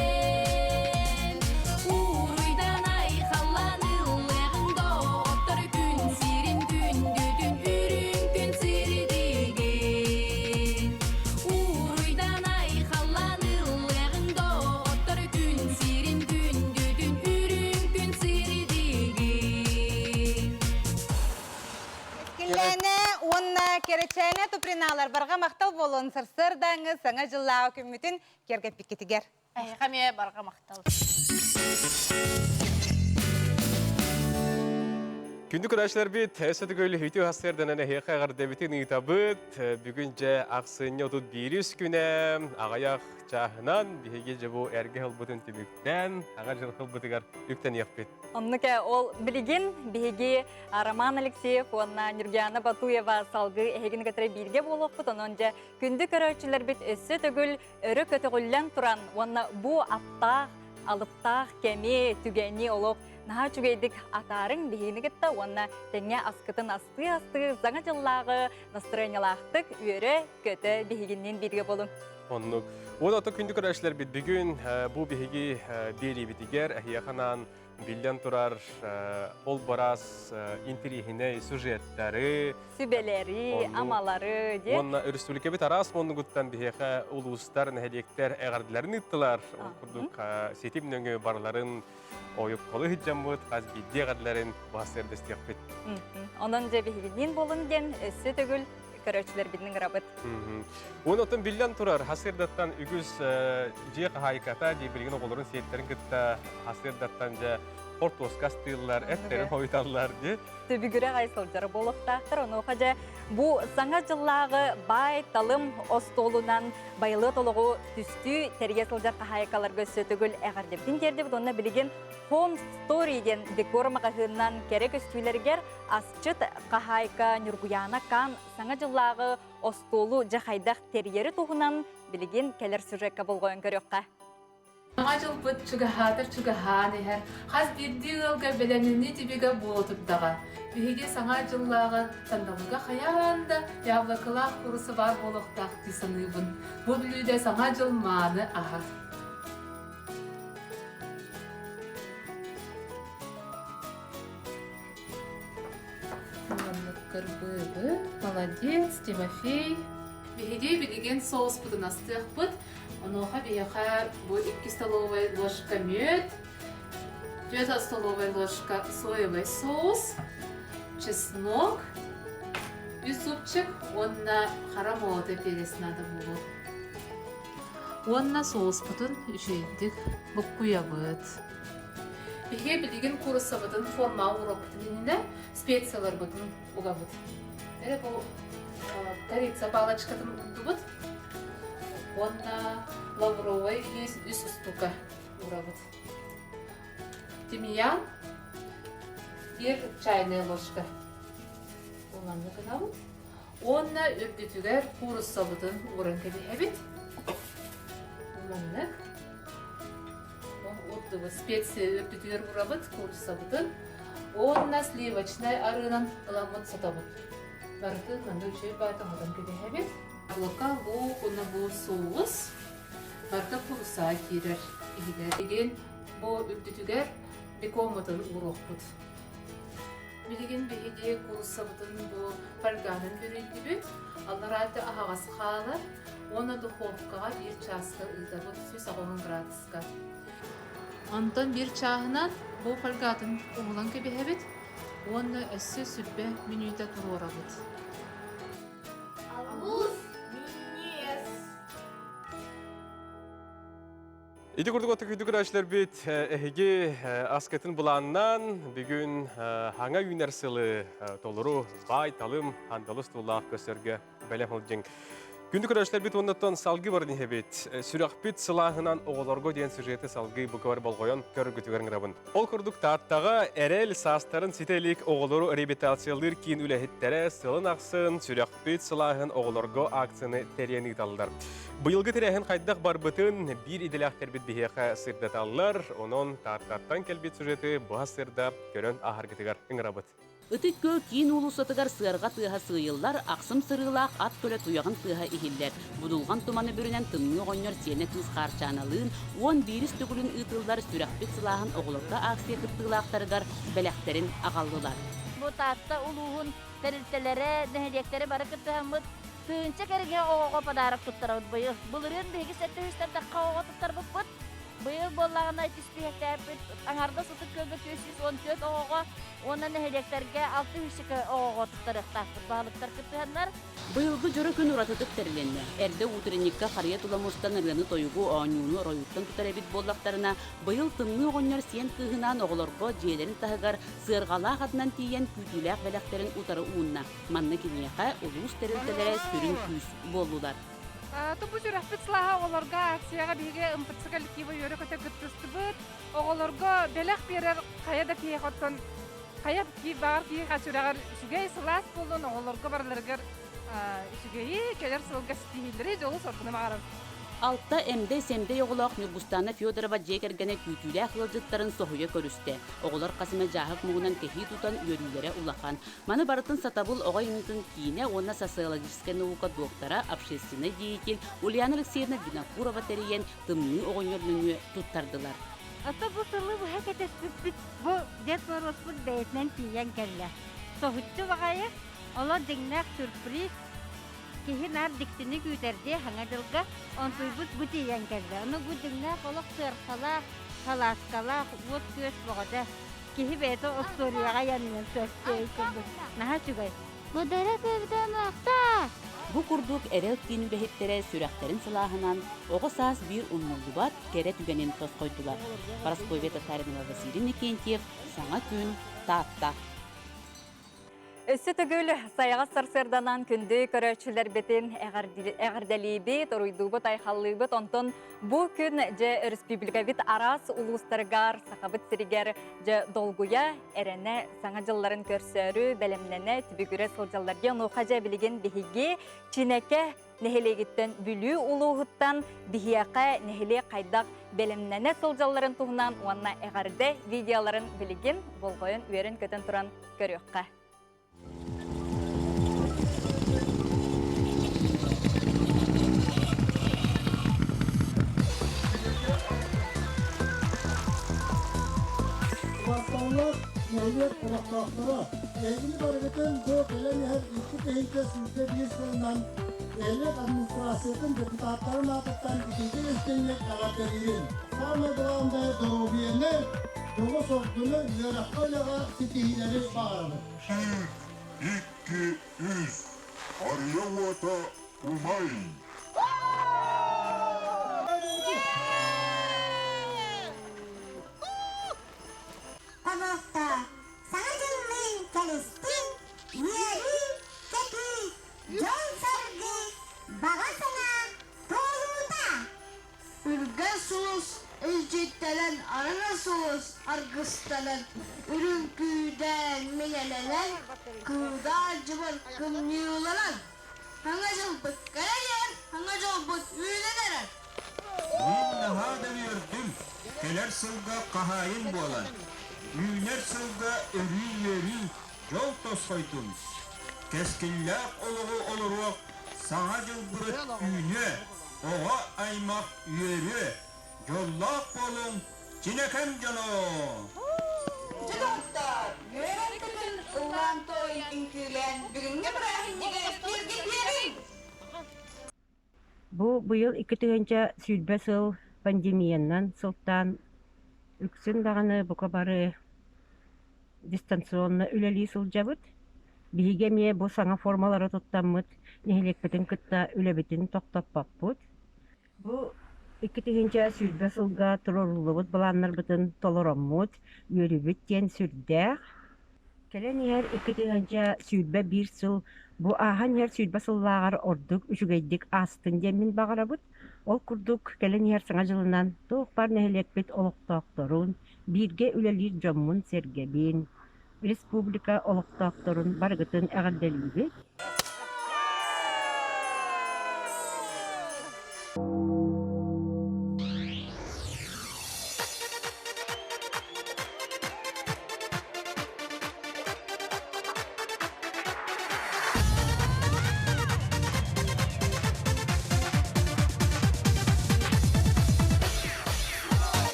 Уруйдан айхаллан ыллыаҕыҥ доҕоттор күн сирин күндүтүн үрүҥ күн сирдигин Уруйдан айхаллан ыллыаҕыҥ доҕоттор күн сирин күндүтүн үрүҥ күн сирдигин Киллээнэ уонна кэрэчээнэ туприналар барҕа махтал буолуон сарсыардааҥы саҥа дьыллааҕы күммүтүн киэргэппиккитигэр. Эһиэхэ эмиэ барҕа махтал. Күндү көрөөччүлэрбит, өссө төгүл үтүө сарсыарданан эһиэхэ эҕэрдэбитин ыытабыт. Бүгүн дьэ ахсынньы 31 күнэ аҕыйах чааһынан биһиги дьэ бу эргэ ылбытын түмүктээн, аҕа дьыл ылбытыгар үктэниэхпит. Оннук ол билигин биһиги Роман Алексеев уонна Нюргиана Батуева салгыы эһигини кытары бииргэ буолуохпут. Онон дьэ күндү көрөөччүлэрбит өссө төгүл өрө көтөҕүллэн туран уонна бу аптаах, алыптаах кэми, түгэни олох наһаа үчүгэйдик атаарыҥ биһигини кытта уонна тэҥҥэ аскытын астыы-астыы саҥа дьыллааҕы настырыанньалаахтык үөрэ-көтө биһигинниин бииргэ буолуҥ. Оннук. Уон ото күндү көрөөччүлэрбит бүгүн бу биһиги биэриибитигэр эһиэхэ анаан. биллэн турар, ол бараас интэриэһинэй сюжеттары, сүбэлэри, амалары диэн. Уонна өрөспүүбүлүкэбит араас муннугуттан биһиэхэ улуустар, нэһилиэктэр эҕэрдэлэрин ыыттылар. Ол курдук ситим нөҥүө барыларын ойукколу сылдьаммыт хас биирдии эҕэрдэлэрин баһас эрдэстиэхпит. Онон дьэ биһигинниин буолун диэн өссө төгүл көрөөччүлэрбитин ыҥырабыт. Уон оттон биллэн турар, хасырдаттан үгүс дьиэ хаһаайката дии билигин оҕолорун сиэттэрин кытта хасырдаттан дьэ хортуоска астыыллар, эттерин хойуталлар дии. Түбүгүрэ аҕай сылдьар буолуохтаахтар. Онуоха дьэ бу саҥа дьыллааҕы баай талым остуолунан байылыат олоҕу түстүү тэрийэ сылдьар хаһаайкаларга өссө төгүл эҕэрдэбитин тиэрдэбит уонна билигин Home Story диэн декор маҕаһыынынан кэрэ көстүүлэригэр асчыт хаһаайка Ньургуйаана Кан саҥа дьыллааҕы остуолу дьэ хайдах тэрийэри туһунан билигин кэлэр сюжекка болҕойон көрүөххэ. Саҥа дьылбыт чугаһаатар чугаһаан иһэр, хас биирдии ыалга бэлэмнэнии түбүгэ буола турдаҕа. Биһиги Саҥа дьыллааҕы сандалыга хайаан да яблокалаах куруса баар буолуохтаах дии саныыбын. Бу бүлүүдэ Саҥа дьыл мааны аһа. Маннык кырбыыбы. Молодец, Тимофей. Биһиги билигин соуспутун астыахпыт. Онуоха биһиэхэ бу 2 столовай ложка мүөт, 4 столовай ложка соевый соус, чеснок, үс зубчик уонна хара молотый перец надо буолуо. Уонна соуспутун үчүгэйдик буккуйабыт. Биһиги билигин кууруссабытын формаҕа уруокпутун иннинэ специяларбытын угабыт. Эрэ бу корица палочкатын уурдубут уонна лавровай лиис үс устука уурабыт. Тимьян биир чайная ложка уланны гынабыт. Уонна үрдүтүгэр кууруссабытын ууран кэбиһэбит. Маннык. Урдубут специя үрдүтүгэр уурабыт кууруссабытын. Уонна сливочнай арыынан ыламмыт сотобут. Барытын манна үчүгэй баата оҥорон кэбиһэбит. Яблоко, лук уонна бу соус барыта куурусса киирэр иһигэр. Билигин бу үрдүтүгэр бекоммутун ууруохпут. Билигин биһиги кууруссабытын бу фольганан бүрүйдүбүт. Алларааты аһаҕас хаалар уонна духовкаҕа биир чааска ыытабыт 180 градуска. Онтон биир чааһынан бу фольгатын уһулан кэбиһэбит уонна өссө сүрбэ мүнүүтэ туруорабыт. Алус минньиэс. Ити курдук оту күндү көрөөччүлэрбит эһиги аскытын былааннаан бүгүн хаҥа үүнэр сылы толору баай талым андалыс туллаах көсөргө бэлэм сылдьыҥ. Күндү көрөөччүлэрбит уоннаттан салгыы баран иһэбит. Сүрэхпит сылааһынан оҕолорго диэн сюжеты салгыы букабар болҕойон көрөргүтүгэр ыҥырабын. Ол курдук Тааттаҕа эрэл саастарын ситэ илик оҕолору реабилитациялыыр киин үлэһиттэрэ сылын ахсын сүрэхпит сылааһын оҕолорго акцияны тэрийэн ыыталлар. Быйылгы тэрээһин хайдах барбытын биир идэлээхтэрбит биһиэхэ сырдаталлар. Онон Тааттаттан кэлбит сюжеты быһа сырда көрөн ааһаргытыгар ыҥырабыт. Ытык Күөл киин уулуссатыгар сыарҕа тыаһа сыыйыллар, ахсым сырыылаах ат көлө туйаҕын тыаһа иһиллэр. Будулҕан туманы бүрүнэн Тымныы оҕонньор сиэнэ кыыс Хаарчааналыын уон биирис төгүлүн ыытыллар Сүрэхпит сылааһын оҕолорго акция кыттыылаахтарыгар бэлэхтэрин аҕаллылар. Бу Таатта улууһун тэрилтэлэрэ, нэһилиэктэрэ бары кыттыһаммыт тыһыынча кэриҥэ оҕоҕо подарок туттарабыт быйыл. Былырыын биһиги 700-тэн тахха оҕоҕо туттарбыппыт. Быйыл буоллаҕына испииһэктээппит аҥаардас Ытык Күөлгэ 414 оҕоҕо уонна нэһилиэктэргэ 600 оҕоҕо туттарыахтаахпыт баһылыктар кыттыһаннар. Быйылгы дьоро күн уратытык тэрилиннэ. Эрдэ утренникка харыйа тула мустан ырыаны-тойугу, оонньууну оройуттан тутар эбит буоллахтарына, быйыл Тымныы оҕонньор сиэн кыыһынаан оҕолорго дьиэлэрин таһыгар сыарҕалаах атынан тиийэн күүтүүлээх бэлэхтэрин утары уунна. Манна киниэхэ улуус тэрилтэлэрэ сүрүн күүс буоллулар. Тупу сүрэхпит сылааһа оҕолорго акцияҕа биһиги МПЦ коллектива үөрэ-көтө кыттыстыбыт. Оҕолорго бэлэх биэрэр хайа да киһиэхэ оттон хайа баҕар киһиэхэ сүрэҕэр үчүгэй сылаас буоллун, оҕолорго барыларыгар үчүгэйи, кэлэр сылга ситиһиилэри, дьолу-соргуну баҕарабыт. Алта эмдэй-сэмдэй оҕолоох Ньургустаана Федорова дьиэ кэргэнэ күүтүүлээх ыалдьыттарын соһуйа көрүстэ. Оҕолор хас эмэ дьааһык муҥунан кэһии тутан үөрүүлэрэ улахан. Маны барытын Сатабыл оҕо айымньытын киинэ уонна социологическай наука доктора, общественнай деятель Ульяна Алексеевна Винокурова тэрийэн Тымныы оҕонньор нөҥүө туттардылар. Ото бу сылы быһа кэтэспиппит бу Дед Морозпут бэйэтинэн тиийэн кэллэ. Соһуччу баҕайы, олор дьиҥнээх сюрприз. Киһи наар дьиктини күүтэрдии Саҥа дьылга онтуйбут бу тиийэн кэллэ. Ону бу дьиҥнээх олох сыархалаах, салааскалаах, уот-күөс бөҕөтө. Киһи бэйэтэ остуоруйаҕа айанныан сөп курдук. Наһаа үчүгэй. Модара көбүтэн ахта! Бу курдук Эрэл киин үлэһиттэрэ сүрэхтэрин сылааһынан оҕо саас биир умнуллубат кэрэ түгэнин тосхойдулар. Парасковья Татаринова Василий Никентьев Саҥа күн Таатта. Өссө төгүл сайаҕас сарсыарданан күндү көрөөччүлэрбитин эҕэрдэлиибит, уруйдуубут, айхаллыыбыт. Онтон бу күн дьэ өрөспүүбүлүкэбит араас улуустарыгар, Сахабыт сиригэр дьэ долгуйа, эрэнэ саҥа дьылларын көрсөөрү, бэлэмнэнэ, түбүгүрэ сылдьаллар диэн онуоха дьэ билигин биһиги Чинэкэ нэһилиэгиттэн Бүлүү улууһуттан биһиэхэ нэһилиэк хайдах бэлэмнэнэ сылдьалларын туһунан уонна эҕэрдэ видеоларын билигин болҕойон үөрэн-көтөн туран көрүөххэ. Убаасталлар нэһилиэк олохтоохторо, эһигини барыгытын бу кэлэн иһэр 2021 сылынан нэһилиэк администрациятын депутаттарын аатыттан итиитик-истиҥник эҕэрдэлиибин. Самое главное доруобуйаны, дьолу-соргуну, үөрэххэ-үлэҕэ ситиһиилэри баҕарабын. 1, 2, 3, Арыйа уота умай! Хомуохта Саҥа дьыллыы кэлистин, үөрүү, көтүү, дьол-соргу, баҕа санаа туолуута! Үргэ сулус илдьиттэнэн, арыгы сулус аргыстанан, үрүҥ күүдээн миҥэлэнэн, кыыдаан дьыбар кымньыыланан, Саҥа дьылбыт кэлэн иһэр, саҥа дьолбут үүнэн эрэр! Мин наһаа да үөрдүм, кэлэр сылга хаһаайын буолан, үүнэр сылга өрүү үөрүү, дьол тосхойдун. Кэскиллээх олоҕу олоруох Саҥа дьылбыт үүнүө, оҕо аймах үөрүө, дьоллоох буолуҥ, Чинэкэм дьоно! Дьоттор, үөрэн-көтөн, ыллаан-туойан, үҥкүүлээн бүгүҥҥү бырааһынньыгы киэргэтиэҕиҥ! Бу быйыл 2020 сыл пандемиянан сылтаан үксүн даҕаны бука бары дистанционно үлэлии сылдьабыт. Биһиги эмиэ бу саҥа формалары туттаммыт нэһилиэкпитин кытта үлэбитин тохтоппоппут. Бу 2020 сылга туруоруллубут былааннарбытын толороммут, үөрүүбүт диэн сүрдээх. Кэлэн иһэр 2021 сыл бу ааһан иһэр 20 сыллааҕар ордук үчүгэйдик аастын диэммин баҕарабыт. Ол курдук кэлэн иһэр Саҥа дьылынан туох баар нэһилиэкпит олохтоохторун, бииргэ үлэлиир дьоммун-сэргэбин, республика олохтоохторун барыгытын эҕэрдэлиибит.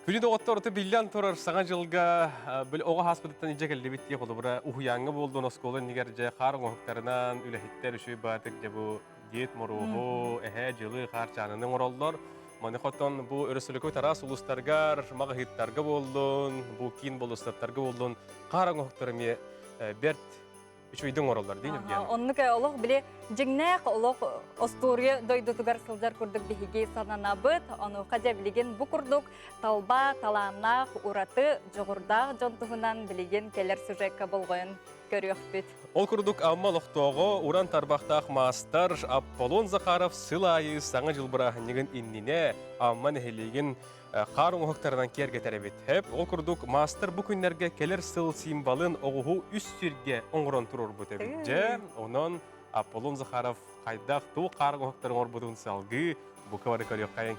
Күнү доҕоттор аты биллэн турар саҥа дьылга били оҕо хааспытыттан илдьэ кэллибит дии холобура уһуйааҥҥа буоллун оскуола иннигэр дьэ хаар оҥоһуктарынан үлэһиттэр үчүгэй баатык дьэ бу Дед Моруоһу эһээ дьылы хаарчаананы оҥороллор маны хотон бу өрөспүүбүлүкэ араас улуустаргар маҕаһыыттарга буоллун бу киин болуоссаттарга буоллун хаар оҥоһуктар эмиэ бэрт үчүгэйдик оҥороллор дии Ньургуйаана. Оннук олох били дьиҥнээх олох остуоруйа дойдутугар сылдьар курдук биһиги сананабыт. Онуоха дьэ билигин бу курдук талба, талааннаах, ураты, дьоҕурдаах дьон туһунан билигин кэлэр сюжекка болҕойон көрүөхпүт. Ол курдук Амма олохтооҕо уран тарбахтаах маастар Аполлон Захаров сыл аайы Саҥа дьыл бырааһынньыгын иннинэ Амма нэһилиэгин хаар оҥоһуктарынан киэргэтэр эбит. Хэп, ол курдук маастар бу күннэргэ кэлэр сыл символын оҕуһу үс сиргэ оҥорон туруорбут эбит. Дьэ, онон Аполлон Захаров хайдах туох хаар оҥоһуктары оҥорбутун салгыы бука бары көрүөххэйиҥ.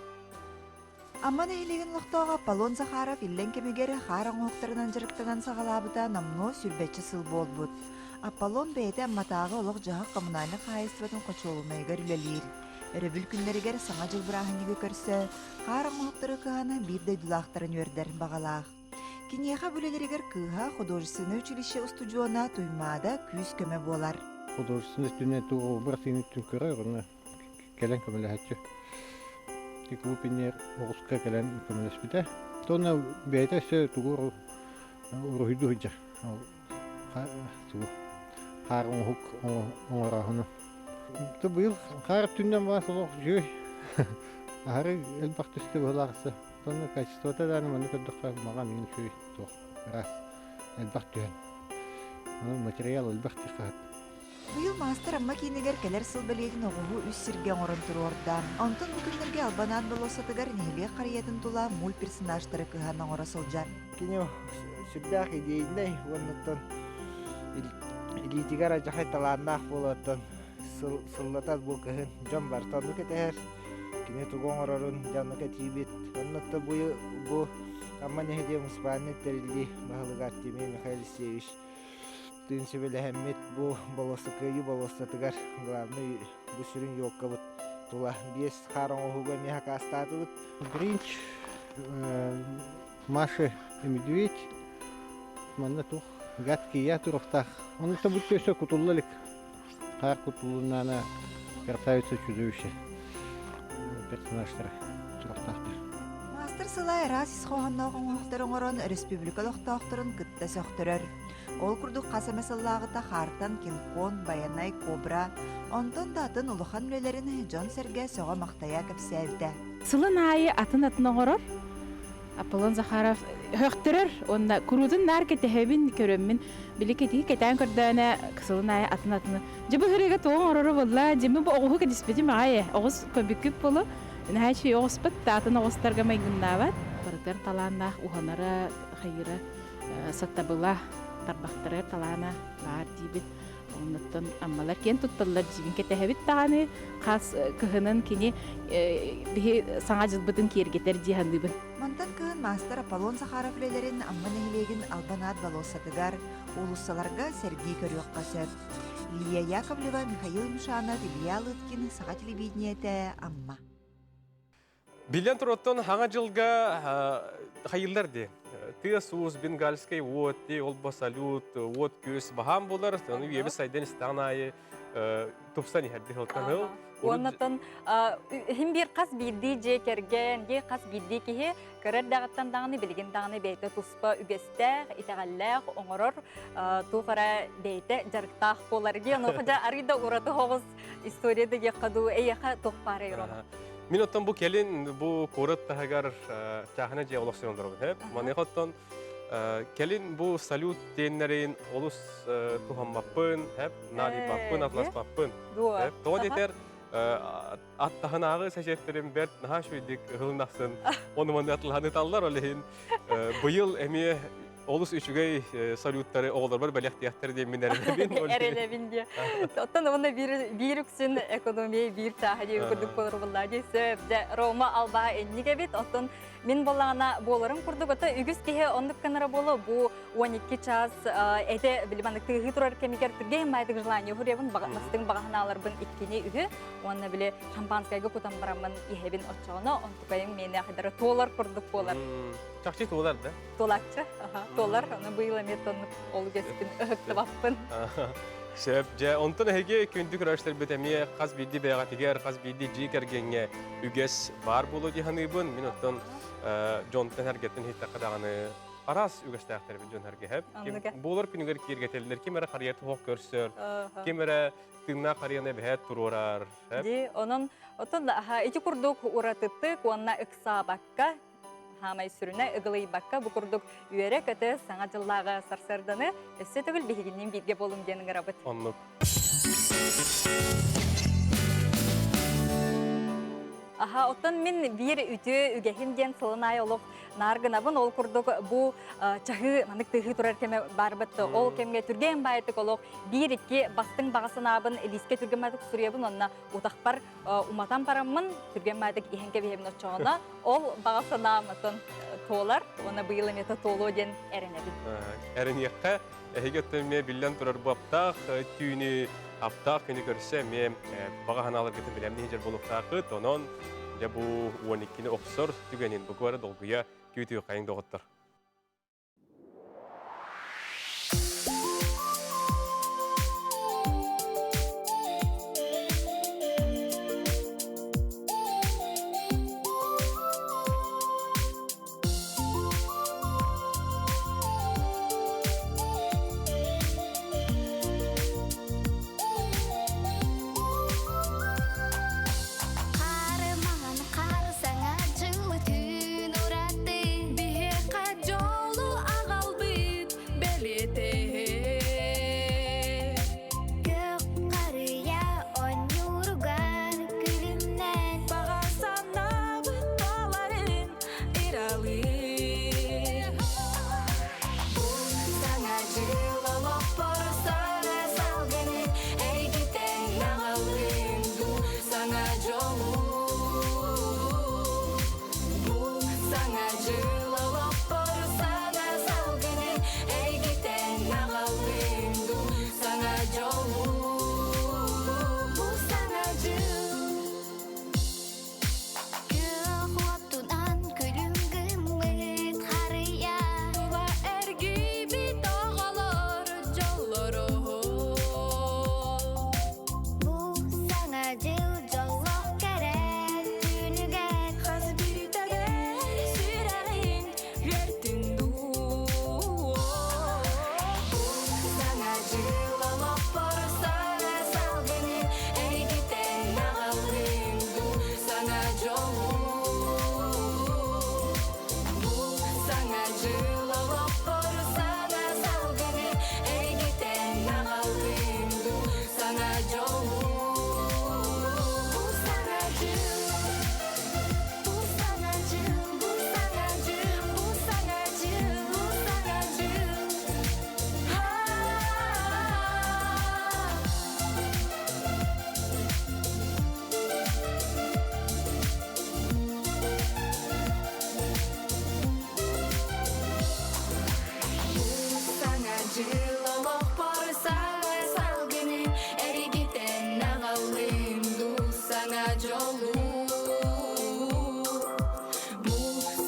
Амма нэһилиэгин олохтооҕо Аполлон Захаров иллэҥ кэмигэр хаар оҥоһуктарынан дьарыктанан саҕалаабыта номнуо сүүрбэччэ сыл буолбут. Аполлон бэйэтэ Амматааҕы олох-дьаһах коммунальнай хаһаайыстыбатын хочуолунайыгар үлэлиир. Өрөбүл күннэригэр Саҥа дьыл бырааһынньыгы көрсө хаар оҥоһуктары кыһаны биир дойдулаахтарын үөрдэр баҕалаах. Киниэхэ бу үлэлэригэр кыыһа художественнай училище устудьуона Туймаада күүс-көмө буолар. Художественнай өттүнэн бырасыыны өттүн көрөр, онно кэлэн көмөлөһөччү. Клуб иннигэр оҕуска кэлэн көмөлөспүтэ. Тонна бэйэтэ өссө тугу уруһуйдуу сылдьар. Тугу хаар оҥоһук оҥорооһуну. Быйыл хаар өттүнэн баас олох үчүгэй. Аһары элбэх түстэ быһылаахса. Тонна качествота дааны манна көрдөххө маҕан иҥин үчүгэй туох ыраас элбэх түһэн. Материал элбэх тихаат. Быйыл маастар Амма киинигэр кэлэр сыл бэлиэтин оҕуһу үс сиргэ оҥорон туруорда. Онтон бу күннэргэ Албан-Аат болуоссатыгар нэһилиэк харыйатын тула мульт-персонажтары кыһан оҥоро сылдьар. Кини сүрдээх идейнэй уоннаттан илиитигэр адьахай талааннаах буолуоттан сыллата бу кыһын дьон барыта оннук этэһэр. Кини тугу оҥорорун дьэ оннук этиибит. Оннуттан бу, бу Амма нэһилиэк муниципальнай тэриллии баһылыга Артемий Михаил Алексеевич Тыын сүбэлэһэммит бу болуоссат Кыайыы болуоссатыгар главный бу сүрүн елкабыт тула биэс хаар оҥоһууга эмиэ хакаастаатыбыт. Гринч, Маша и Медведь манна туох гадкий я туруктаах. Ону бу өссө кутулла илик. Хаар кутулуннаана красавица чудовище персонажтара туруктаахтар. Маастар сыла араас ис хоһоонноох оҥоһуктары оҥорон республика олохтоохторун кытта сөхтөрөр. Ол курдук хас эмэ сыллааҕыта хаартан Кинг-Конг, Байанай, Кобра, онтон да атын улахан үлэлэрин дьон-сэргэ сөҕө-махтайа кэпсээбитэ. Сылын аайы атын-атын оҥорор. Аполлон Захаров сөхтөрөр уонна куруутун наар кэтэһэбин, көрөммүн. Били кэтии кэтээн көрдөөнө сылын аайы атын-атыны. Дьэ бу ырыга туох оҥороро буолла? Дьэ бу оҕуһу кэтиспитим аҕай оҕус көбүкүп болу. Наһаа үчүгэй оҕуспут, атын оҕустарга майгыннаабат. Барытыгар талааннаах уһанара, хайыра сатабыла, тарбахтарыгар талаана баар диибит. Оннуттан аммалар киэн тутталлар диибин кэтэһэбит даҕаны хас кыһынын кини биһи саҥа дьылбытын киэргэтэр дии саныыбын. Мантан кыһын маастар Аполлон Захаров үлэлэрин Амма нэһилиэгин Албан Аат болуоссатыгар, уулуссаларга сэргии көрүөххэ сөп. Лия Яковлева, Михаил Мишанов, Илья Лыткин, Саха телевидениетэ, Амма. Биллэн туруоттан хаҥа дьылга хайыллар дии. Тыас-уус, бенгальский уот, дии, олбо салют, уот күөс баһаам булар. Ону үйэбит сайдан истэҕин аайы тупсан иһэр дии сылтан сыл. Уоннатан иһин биир хас биирдии дьиэ кэргэн, дии хас биирдии киһи көрөр даҕаттан даҕаны билигин даҕаны бэйэтэ туспа үгэстээх, итэҕэллээх оҥорор туох эрэ бэйэтэ дьарыктаах буолар дии. Онуоха дьэ арый да ураты соҕус история да диэххэ дуу, эйиэхэ туох баарай Рома? Мин оттон бу кэлин бу куорат таһыгар чааһына дьиэ олохсуйан олоробун. Хэп. Маныаха оттон кэлин бу салют диэннэрин олус туһаммаппын, хэп, наадыйбаппын, атласпаппын. Тоҕо диэтэр аттаһынааҕы сэчэттерим бэрт наһаа үчүгэйдик ыһылынахсын ону маны атлаһан ыталлар ол иһин быйыл эмиэ олус үчүгэй салюттары оҕолорбор бэлэхтиэхтэр диэммин эрэнэбин. Эрэнэбин диэ. Оттон уонна биир биир үксүн экономия биир чааһа диэн курдук болор буллаа дии сөп. Дьэ Рома албаһа инник эбит. Оттон мин боллаҕына буоларым курдук ото үгүс киһи оннук гынара буолуо бу 12 час этэ били маннык тыаһыы турар кэмигэр түргэн маайдык желание уһуруйабын бастыҥ баҕаһынааларбын иккини үһү уонна били шампанскайга кутан бараммын иһэбин оччоҕуна онтукайым миэнэ хайдара туолар курдук буолар. Чахчы туолар да? Туолааччы, туолар. Ону быйыл эмиэ тоннук ол үгэспин ыһыктыбаппын. Сөп. Дьэ, онтон эһиги күндү көрөөччүлэрбит эмиэ хас биирдии бэйэҕитигэр, хас биирдии дьиэ кэргэҥҥэ үгэс баар буолуо дии саныыбын. Мин оттон дьонтон эргэттэн иһиттэххэ даҕаны араас үгэстээхтэрбит дьон эргэһэп. Ким буолар күнүгэр киэргэтэллэр, ким эрэ харыйа туһах көрсөр, ким эрэ тыыннаах харыйаны эбэһээт туруорар. Ди, онон оттон ити курдук уратытык уонна ыксаабакка Хаамай сүрүнэ ыгылыйбакка бу курдук үөрэ-көтө саҥа дьыллааҕы сарсыарданы өссө төгүл биһигинниин бииргэ буолуҥ диэн ыҥырабыт. Оннук. Аха, оттон мин биир үтүө үгэһим диэн сылын аайы олох наар гынабын. Ол курдук бу чаһыы маннык тыаһыы турар кэмэ баарбыт. Ол кэмҥэ түргэн баайытык олох биир-икки бастыҥ баҕа санаабын илиискэ түргэн баайытык суруйабын уонна утахпар уматан бараммын түргэн баайытык иһэн кэбиһэбин оччоҕуна ол баҕа санаам оттон туолар уонна быйыл эмиэ туолуо диэн эрэнэбин. Эрэниэххэ эһиги оттон эмиэ биллэн турар бу аптаах түүнү аптаах күнү көрсө эмиэ баҕа санааларгытын билэмни иһдьэр буолуохтааххыт. Онон дьэ бу 12-ни охсор түгэнин бу куора долгуйа күүтүөххэйиҥ доҕоттор. Хаарымаҥан хаар саҥа дьылы түүн ураты Биһиэхэ дьолу аҕалбыт бэлиэтэ Көх харыйа оонньууругар күлүмнээн Баҕа санаабыт туоларын иралыыр Бу саҥа дьыл олохпор саҥа салгыны Эйгитэн аҕаллын дуу саҥа дьолу Бу саҥа дьыл олохпор саҥа салгыны Эйгитэн аҕаллын дуу саҥа дьолу Бу саҥа дьыл Күөх уотунан күлүм гыммыт харыйа Тула эргийбит оҕолор дьоллоро Бу саҥа дьыл дьоллоох кэрэ түүнүгэр Хас биирдэгэр сүрэҕин үөртүн дуу Бу саҥа дьыл олохпор саҥа салгыны Эйгитэн аҕаллын дуу саҥа дьолу Бу саҥа дьыл олохпор саҥа салгыны Эйгитэн аҕаллын дуу саҥа дьолу Бу саҥа дьыл Бу саҥа дьыл бу саҥа дьыл бу саҥа дьыл бу саҥа дьыл Саҥа дьыл олохпор саҥа салгыны эригитэн аҕаллым дуу саҥа дьолу Бу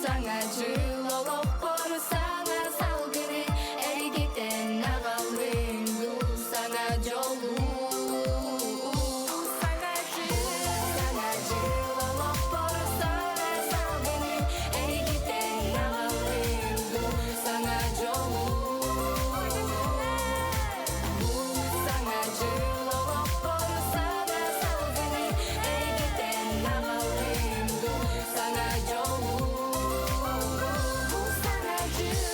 саҥа дьыл олохпор саҥа салгыны эригитэн аҕаллым дуу саҥа дьолу Саҥа дьыл, саҥа дьыл олохпор саҥа салгыны эригитэн аҕаллым дуу саҥа дьолу Бу саҥа дьыл олохпор саҥа салгыны эригитэн аҕаллым дуу саҥа дьолу Бу саҥа дьыл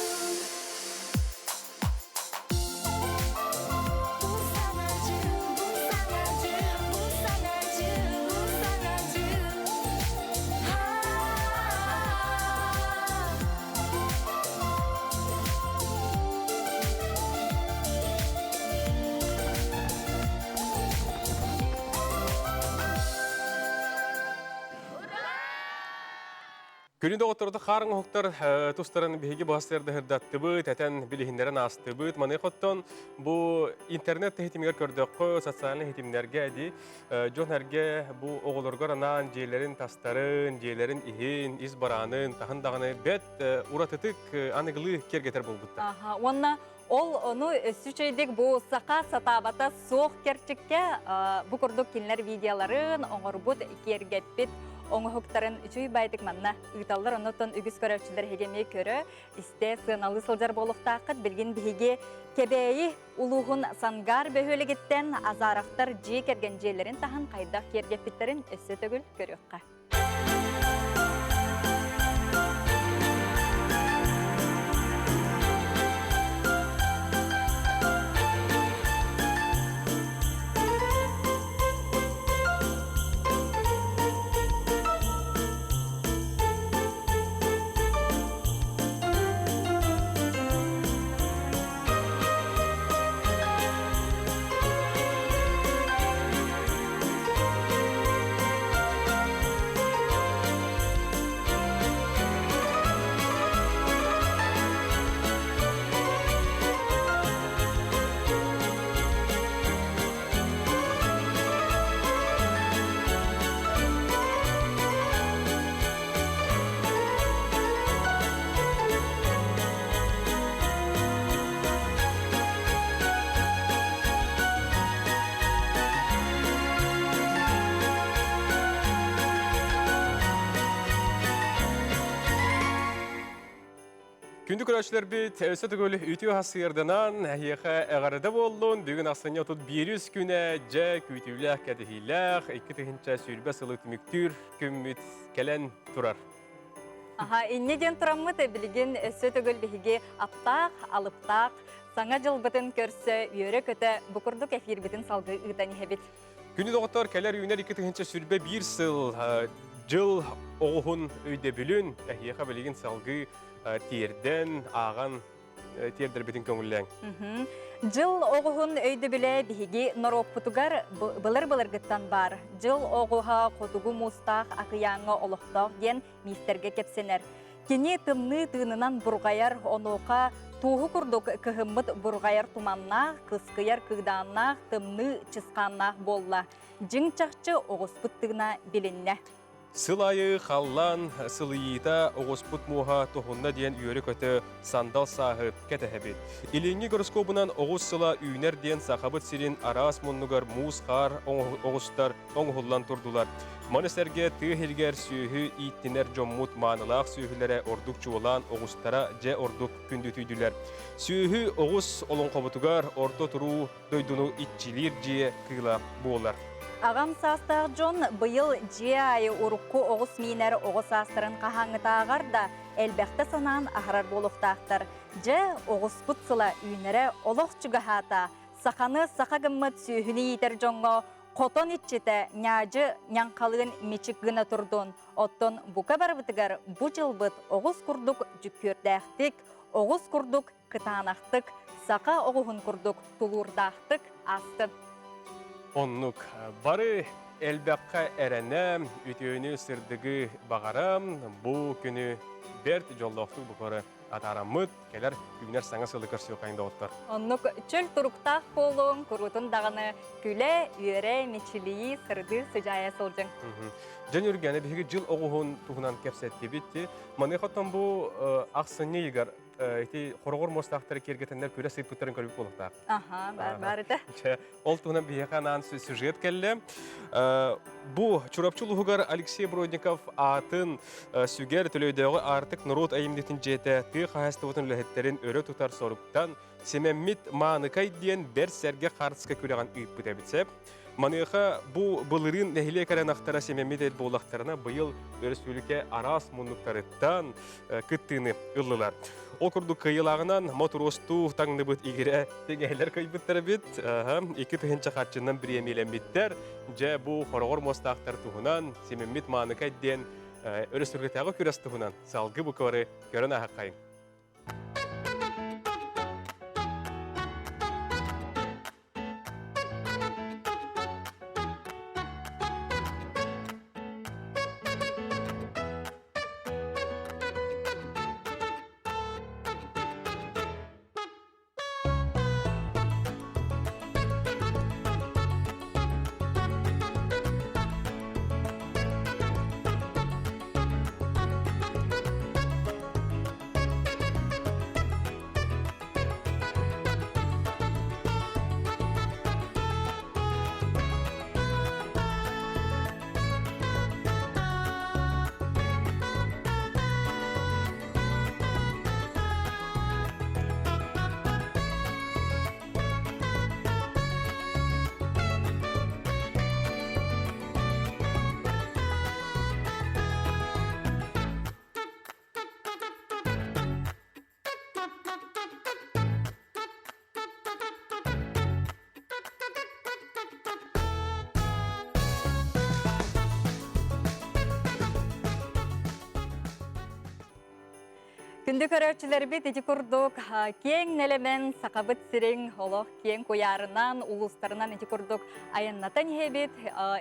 Бу саҥа дьыл, бу саҥа дьыл, бу саҥа дьыл, бу саҥа дьыл Күнү доҕотторду хаар оҥоһуктар тустарын биһиги баһастырда сырдаттыбыт, этэн билиһиннэрэн аастыбыт. Маныаха оттон бу интернет тиһитимигэр көрдөххө, социальнай хитимнэргэ ди дьон эргэ бу оҕолоргор анаан дьиэлэрин тастарын, дьиэлэрин иһин, ис бараанын, таһын даҕаны бэт уратытык аныгылыы киэргэтэр буолбуттар. Аха, уонна ол ону өссө үчүгэйдик бу саха сатаабата суох кэрчиккэ бу курдук кинилэр видеоларын оҥорбут, киэргэппит оҥоһуктарын үчүгэй баайдык манна ыыталлар. Оннуттан үгүс көрөөччүлэр эһиги эмиэ көрө, истэ, сыаналыы сылдьар буолуохтааххыт. Билигин биһиги Кэбээйи улууһун Сангаар бөһүөлэгиттэн Азаровтар дьиэ кэргэн дьиэлэрин таһын хайдах киэргэппиттэрин өссө төгүл көрүөххэ. Күндү көрөөччүлэрбит, өссө төгүл үтүө сыырданан, эһиэхэ эҕэрдэ буоллун. Бүгүн ахсынньы 31 күнэ дьэ күүтүүлээх, кэтэһиилээх 2020 сылы түмүктүүр күммүт кэлэн турар. Аха, инньэ диэн тураммыт билигин өссө төгүл биһиги аптаах, алыптаах саҥа дьылбытын көрсө үөрэ-көтө бу курдук эфирбитин салгыы ыытан иһэбит. Күнү доҕоттор кэлэр үүнэр 2021 сыл дьыл оҕуһун өйдөбүлүн эһиэхэ билигин салгыы тиэрдэн, ааҕан тиэрдэрбитин көҥүллээҥ. Дьыл оҕуһун өйдөбүлэ биһиги норуоппутугар былыр-былыргыттан баар. Дьыл оҕуһа хотугу муустаах акыйааҥҥа олохтоох диэн мифтэргэ кэпсэнэр. Кини тымныы тыынынан бурҕайар, онуоха туоһу курдук кыһыммыт бурҕайар туманнаах, кыскыйар кыыдааннаах, тымныы чысхааннаах буолла. Дьиҥ чахчы оҕуспут тыына билиннэ. Сыл аайы халлаан сылыйыыта оҕуспут муоһа туһунна диэн үөрэ-көтө сандал сааһы кэтэһэбит. Илиҥҥи гороскобунан оҕус сыла үүнэр диэн Сахабыт сирин араас муннугар муус-хаар оҕустар оҥоһуллан турдулар. Маны сэргэ тыа иһигэр сүөһү ииттинэр дьоммут маанылаах сүөһүлэрэ ордук чуолаан оҕустара дьэ ордук күндүтүйдүлэр. Сүөһү оҕус олоҥхобутугар орто туруу дойдуну иччилиир дьиэ кыыла буолар. Аҕам саастаах дьон быйыл дьиэ аайы урукку оҕус миинэр оҕо саастарын хаһааҥҥытааҕар да элбэхтэ санаан аһарар буолуохтаахтар. Дьэ, оҕуспут сыла үүнэрэ олох чугаһаата. Саханы саха гыммыт сүөһүнү иитэр дьоҥҥо хотон иччитэ ньаадьы ньаҥхалыын мичик гына турдун. Оттон бука барыбытыгар бу дьылбыт оҕус курдук дьүккүөрдээхтик, оҕус курдук кытаанахтык, саха оҕуһун курдук тулуурдаахтык аастын. Оннук. Бары элбэххэ эрэнэ, үтүөнү, сырдыгы баҕара, бу күнү бэрт дьоллоохтук букары атаараммыт, кэлэр үүнэр саҥа сылы көрсүөххэйин доҕоттор. Оннук чөл туруктаах буолуҥ, куруутун даҕаны күлэ, үөрэ, мичилийии, сырдыы, сыдьаайа сылдьыҥ. Дьон Үргэнэ биһиги дьыл оҕуһун туһунан кэпсэттибит. Маныаха оттон бу ахсынньы ыйыгар ити хороҕор муостаахтары киэргэтэннэр күрэс ыыппыттарын көрбүт буолуохтаах. Аха, бар бар этэ. Чэ, ол туһунан биһиэхэ анаан сюжет кэллэ. Бу Чурапчы улууһугар Алексей Бродников аатын сүгэр Төлөйдөөҕү Аартык норуот айымньытын дьиэтэ тыа хаһаайыстыбатын үлэһиттэрин өрө тутар соруктан Симэммит Мааныкай диэн бэрт сэргэ хаартыска күрэҕин ыыппыт эбит сөп. Маныаха бу былырыын нэһилиэк эрэ ынахтара симэммит эт буоллахтарына быйыл өрөспүүбүлүкэ араас муннуктарыттан кыттыыны ыллылар. Ол курдук кыайыылааҕынан мотуруостуу таҥныбыт игирэ тиҥэһэлэр кыайбыттар эбит. 2000 харчынан бириэмийэлэммиттэр. Дьэ бу хороҕор муостаахтар туһунан симэммит Мааныкай диэн өрөспүүбүлүкэтээҕи күрэс туһунан салгыы буквары көрөн ааһаххайыҥ. Күндү көрөөччүлэрбит ити курдук киэҥ нэлэмэн Сахабыт сирин олох киэҥ куйаарынан, улуустарынан ити курдук айаннатан иһэбит.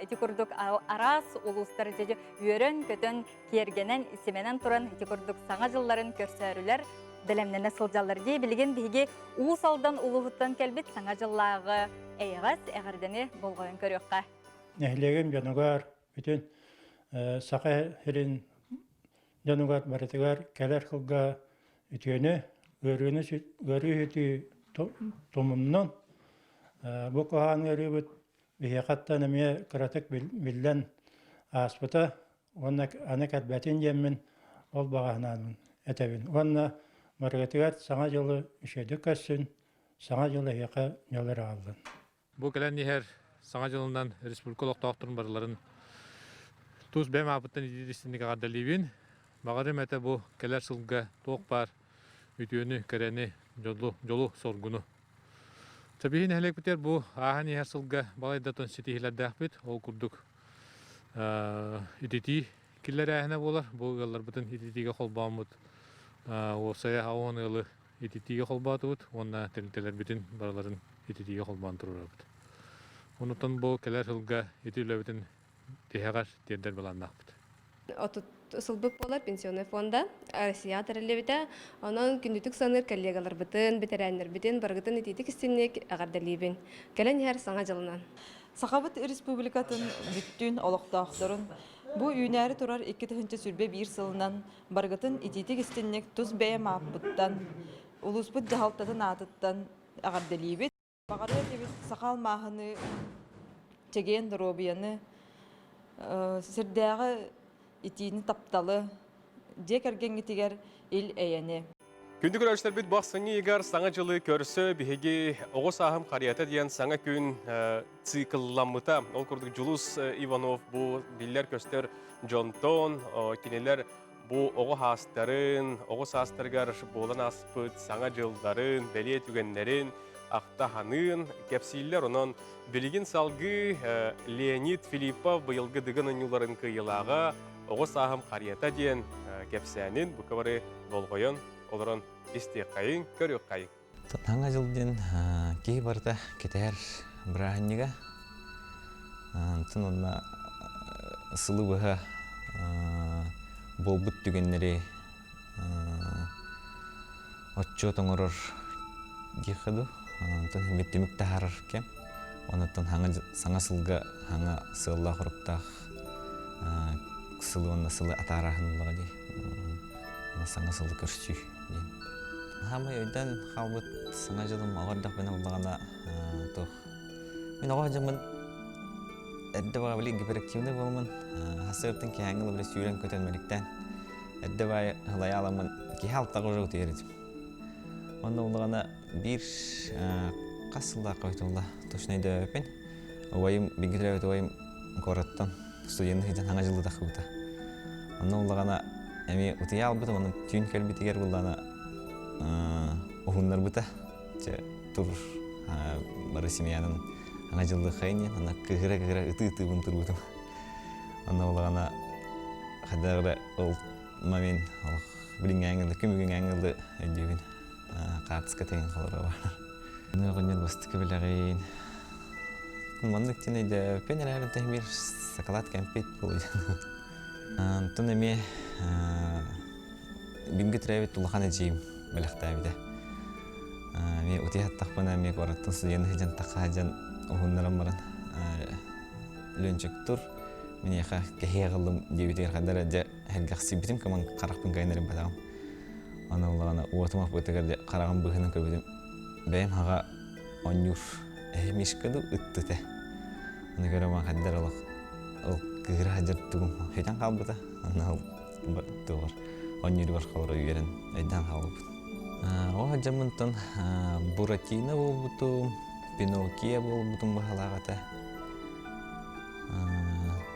Ити курдук араас улуустар үөрэн-көтөн киэргэнэн, симэнэн туран ити курдук саҥа дьылларын көрсөөрүлэр бэлэмнэнэ сылдьаллар дии. Билигин биһиги Уус Алдан улууһуттан кэлбит саҥа дьыллааҕы эйэҕэс эҕэрдэни болҕойон көрүөххэ. Нэһилиэгим дьонугар, бүтүн Саха сирин дьонугар барытыгар кэлэр сылга үтүөнү, ыарыыны ыарыы сүтүү тумуннун. Бу куһаҕан ыарыыбыт биһиэхэттэн эмиэ кыратык биллэн ааспыта уонна аны кэлбэтин диэммин ол баҕаһынаанмын этэбин. Уонна Барыгытыгар Саҥа дьылы үчүгэйдик көрсүн, Саҥа дьыл эһиэхэ дьол эрэ аҕаллын. Бу кэлэн иһэр Саҥа дьылынан республика олохтоохторун барыларын тус бэйэм ааппыттан итиитистинник эҕэрдэлиибин. Баҕарым этэ бу кэлэр сылга туох баар үтүөнү, кэрэни, дьолу, дьолу-соргуну. Чэбиһи нэһилиэкпитигэр бу ааһан иһэр сылга балайдатан ситиһиилэрдээхпит. Ол курдук ититии киллэрээһинэ буолар. Бу ыалларбытын ититиигэ холбооммут уопсайа 10 ыалы ититиигэ холбоотубут уонна тэрилтэлэрбитин барыларын ититиигэ холбоон туруорабыт. Онутан бу кэлэр сылга ити үлэбитин тиһэҕэр тиэрдэр былааннаахпыт. 30 сылбыт буолар пенсионный фонда Россияҕа тэриллибитэ. Онон күндүтүк саныыр коллегаларбытын, бэтэрээннэрбитин барыгытын итиитик истинник эҕэрдэлиибин. Кэлэн иһэр Саҥа дьылынан! Сахабыт Республикатын бүттүүн олохтоохторун бу үүнээри турар 2021 сылынан барыгытын итиитик истинник тус бэйэм ааппыттан, улууспут дьаһалтатын аатыттан эҕэрдэлиибит. Баҕарыа этибит саха алмааһыны, чэгиэн доруобуйаны, сирдээҕи итиини тапталы, дьиэ кэргэҥҥитигэр ил-эйэни. Күндү көрөөччүлэрбит бу ахсынньы ыйыгар Саҥа дьылы көрсө биһиги Оҕо сааһым харыйата диэн саҥа күн циклламмыта. Ол курдук Дьулус Иванов бу биллэр-көстөр дьонтон кинилэр бу оҕо саастарын, оҕо саастарыгар буолан ааспыт саҥа дьылларын, бэлиэ түгэннэрин ахта-саныын кэпсииллэр. Онон билигин салгыы Леонид Филиппов быйылгы Дыгын оонньууларын кыайыылааҕа Оҕо сааһым харыйата диэн кэпсээнин бука бары болҕойон олорон истиэххэйиҥ, көрүөххэйиҥ. Саҥа дьыл диэн киһи барыта кэтэһэр бырааһынньыга. Онтон уонна сылы быһа буолбут түгэннэри отчуот оҥорор диэххэ дуу. Онтон эмиэ түмүк таһаарар кэм. Онуттан саҥа сылга саҥа сыаллаах-соруктаах сылы уонна сылы атаарааһын буоллаҕа дии. Саҥа сылы көрсүү диэн. Хаамай өйдөөн хаалбыт саҥа дьылым оҕо эрдэхпинэ буоллаҕына туох мин оҕо сылдьаммын эрдэ баҕа били гиперактивный буоламмын хасыартан киһээҥҥи ыла били сүүрэн-көтөн мэликтээн эрдэ баайы һылайааламмын киһи алтаҕа уже утуйар этим. Онно буоллаҕына биир хас сыллаахха буолла точно өйдөөбөппүн. Убайым бииргэ төрөөбүт убайым куораттан студенты сылдьан саҥа дьылы тахсыбыта. Онно буллаҕына эмиэ утуйа албытым, онон түүн кэлбитигэр буллаҕына уһуннарбыта. Чэ, тур бары семьянан саҥа дьыллыаххайын диэн, онно кыыһыра-кыыһыра ытыы-ытыыбын турбутум. Онно буллаҕына хайдах эрэ ол момент олох билиҥҥээҥҥи күн бүгүҥҥээҥҥи дылы өйдүүбүн. Хаартыска тэҥин холоруо баар. Оҕонньор бастакы билэҕин. Маннык диэн өйдөөппүн эрээри биир сакалаат кэмпиэт буолуо диэн. Онтон эмиэ бииргэ төрөөбүт улахан эдьиийим бэлэхтээбитэ. Эмиэ утуйа сыттахпына эмиэ куораттан студент сылдьан тахха сылдьан уһуннаран баран Ленчик тур миэхэ кэһии аҕаллым диэбитигэр хайда эрэ дьэ сэргэхсийбитим кыман харахпын кыайан эрийбэтэҕим. Аны ыллаҕына уотум аппытыгар дьэ хараҕым быыһынан көрбүтүм бэйэм хаҕа оонньуур эһэ мишка дуу ытты этэ. Аны көрө маа хайдар олох ол кыыһыра сылдьар тугум сүтэн хаалбыта. Аны ол тугар оонньууругар холоро үөрэн өйдөөн хаалбыт. Ол сылдьаммынтан Буратино буолбутум, Пиноккио буолбутум быһалаах этэ.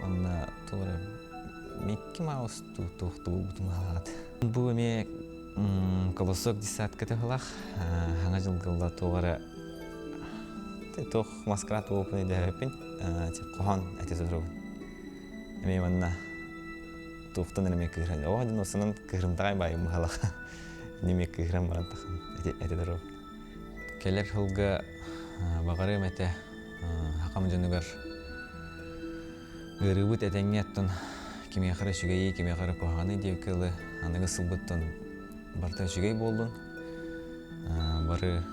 Онно тугу эрэ Микки Маус туох буолбутум быһалаах этэ. Бу эмиэ Колосок десятка тыһылах хаҥа дьылгылла туох эрэ туох маскарад буолбуппун өйдөөбөппүн хоһоон этэ турабын. Эмиэ манна туохтан эрэ эмиэ кыыһыран оҕо дьон осунан кыыһырымтаҕай баайым быһалах эмиэ кыыһыран баран тахан этэ турабын. Кэлэр сылга баҕарыам этэ хахам дьонугар Ыарыыбыт этэҥҥэ оттон кимиэхэ эрэ үчүгэйи, кимиэхэ эрэ куһаҕаны диэбиккэ дылы аныгы сылбыттан барыта үчүгэй буоллун. Бары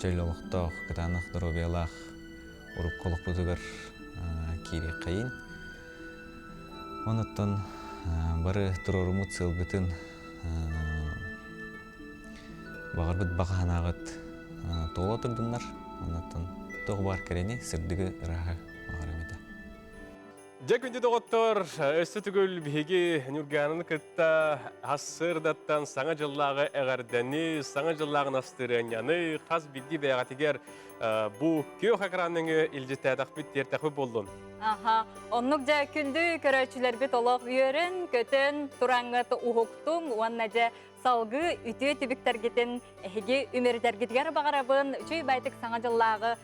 чөл олохтоох, кытаанах доруобуйалаах урукку олохпутугар киириэххэйин. Онуттан бары туруоруммут сыалгытын баҕарбыт баҕа санааҕыт туола турдуннар. Онуттан туох баар кэрэни, сырдыгы, ырааһы баҕарыам этэ. Дьэ күндү доҕоттор, өссө төгүл биһиги Ньургаананы кытта ассырдаттан саҥа дьыллааҕы эҕэрдэни, саҥа дьыллааҕы настырыанньаны хас биирдии бэйэҕитигэр бу күөх экран нөҥүө илдьиттээтэхпит, тиэртэхпит буоллун. Аха, оннук дьэ күндү көрөөччүлэрбит олох үөрэн, көтөн, тураҥҥыт уһуктуҥ уонна дьэ салгыы үтүө түбүктэргитин эһиги үмүрүтэргитигэр баҕарабын. Үчүгэй байтык саҥа дьыллааҕы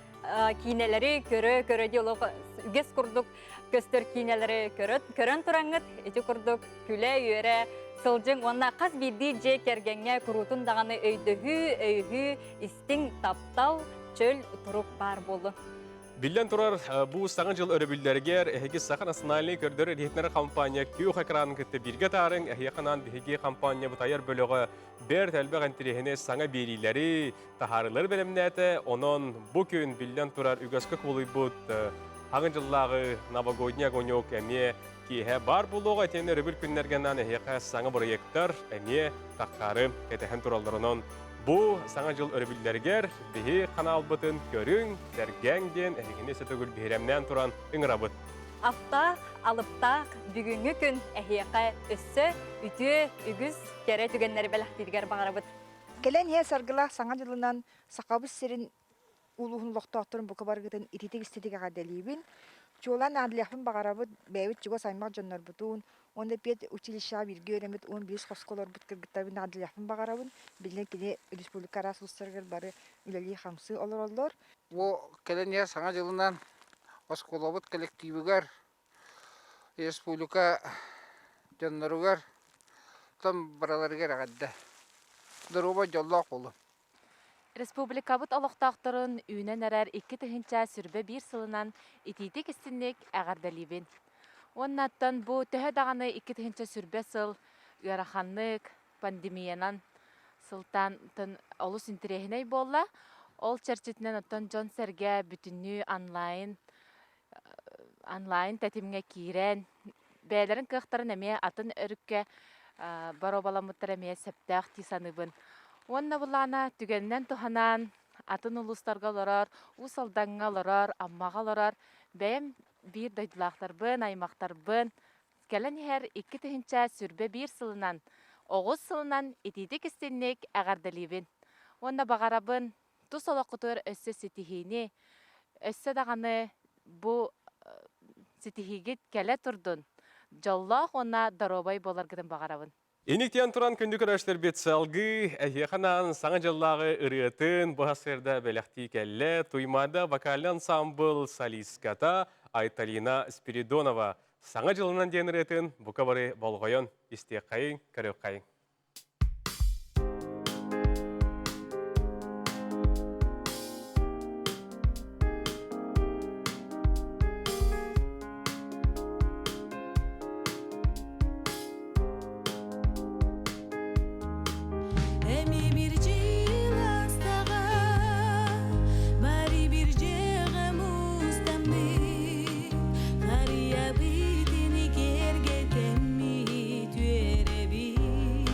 киинэлэри көрө-көрө дии олох үгэс курдук көстөр киинэлэри көрөн тураҥҥыт ити курдук күлэ-үөрэ сылдьыҥ уонна хас биирдии дьиэ кэргэҥҥэ куруутун даҕаны өйдөһүү, өйөһүү, истиҥ таптал, чөл турук баар буоллун. Биллэн турар, бу Саҥа дьыл өрөбүллэригэр эһиги Саха национальнай көрдөрөр иһитиннэрэр компания күөх экранын кытта бииргэ таарыҥ, эһиэхэ анаан биһиги компания бутайар бөлөҕө бэрт элбэх интэриэһинэй саҥа биэриилэри, таһаарыылары бэлэмнээтэ. Онон бу күн биллэн турар үгэскэ кубулуйбут Хаҥы дьыллааҕы новогодний огонек эмиэ киэһэ баар буолуоҕа. Итиэннэ өрөбүл күннэргэ анаан эһиэхэ саҥа бырайыактар эмиэ таххаары кэтэһэн тураллар. Онон бу Саҥа дьыл өрөбүллэригэр биһи ханаалбытын көрүҥ, сэргээҥ диэн эһигини өссө төгүл биһирэмнээн туран ыҥырабыт. Автаах, алыптаах бүгүҥҥү күн эһиэхэ өссө үтүө, үгүс кэрэ түгэннэри бэлэхтииргэр баҕарабыт. Кэлэн иһэ саргылаах Саҥа дьылынан Сахабыт сирин улууһун олохтоохторун бука барыгытын ититик-иститик эҕэрдэлиибин. Чуолаан наадалыахпын баҕарабыт бэйэбит чугас аймах дьоннорбутун уонна пед училищеҕа бииргэ үөрэммит 11 хоско олорбут кыргыттарбын наадалыахпын баҕарабын. Билигин кини республика араас улуустарыгар бары үлэлии-хамсыы олороллор. Бу кэлэн иһэр Саҥа дьылынан оскуолабыт коллективыгар республика дьонноругар том бараларыгар эҕэрдэ. Доруобай дьоллоох буолун. Республикабыт олохтоохторун үүнэн эрэр 2021 сылынан итиитик-истинник эҕэрдэлиибин. Уоннаттан бу төһө даҕаны 2021 сыл ыараханнык, пандемиянан сылтаан олус интэриэһинэй буолла. Ол чэрчитинэн оттон дьон-сэргэ бүтүннүү онлайн онлайн тэтимҥэ киирэн, бэйэлэрин кыахтарын эмиэ атын өрүккэ боруобаламмыттара эмиэ сөптөөх дии саныыбын. Уонна былаана түгэнинэн туһанан атын улуустарга олорор, Уус Алдаҥҥа олорор, Аммаҕа олорор бэйэм биир дойдулаахтарбын, аймахтарбын кэлэн иһэр 2021 сылынан, оҕус сылынан итиитик-истинник эҕэрдэлиибин. Уонна баҕарабын тус олоххутугар өссө ситиһиини, өссө даҕаны бу ситиһиигит кэлэ турдун, дьоллоох уонна доруобай буоларгытын баҕарабын. Иниктиэн туран күндү көрөөччүлэрбит салгыы эһиэхэ анаан Саҥа дьыллааҕы ырыатын бу сарсыарда бэлэхтии кэллэ Туймаада вокальный ансамбл солистката Айталина Спиридонова Саҥа дьылынан диэн ырыатын бука бары болҕойон истиэххэйиҥ, көрүөххэйиҥ. Эми бир жыластаға, Бары бир жеға мустаммыт, Хария битини кергетеммит үөрэбит.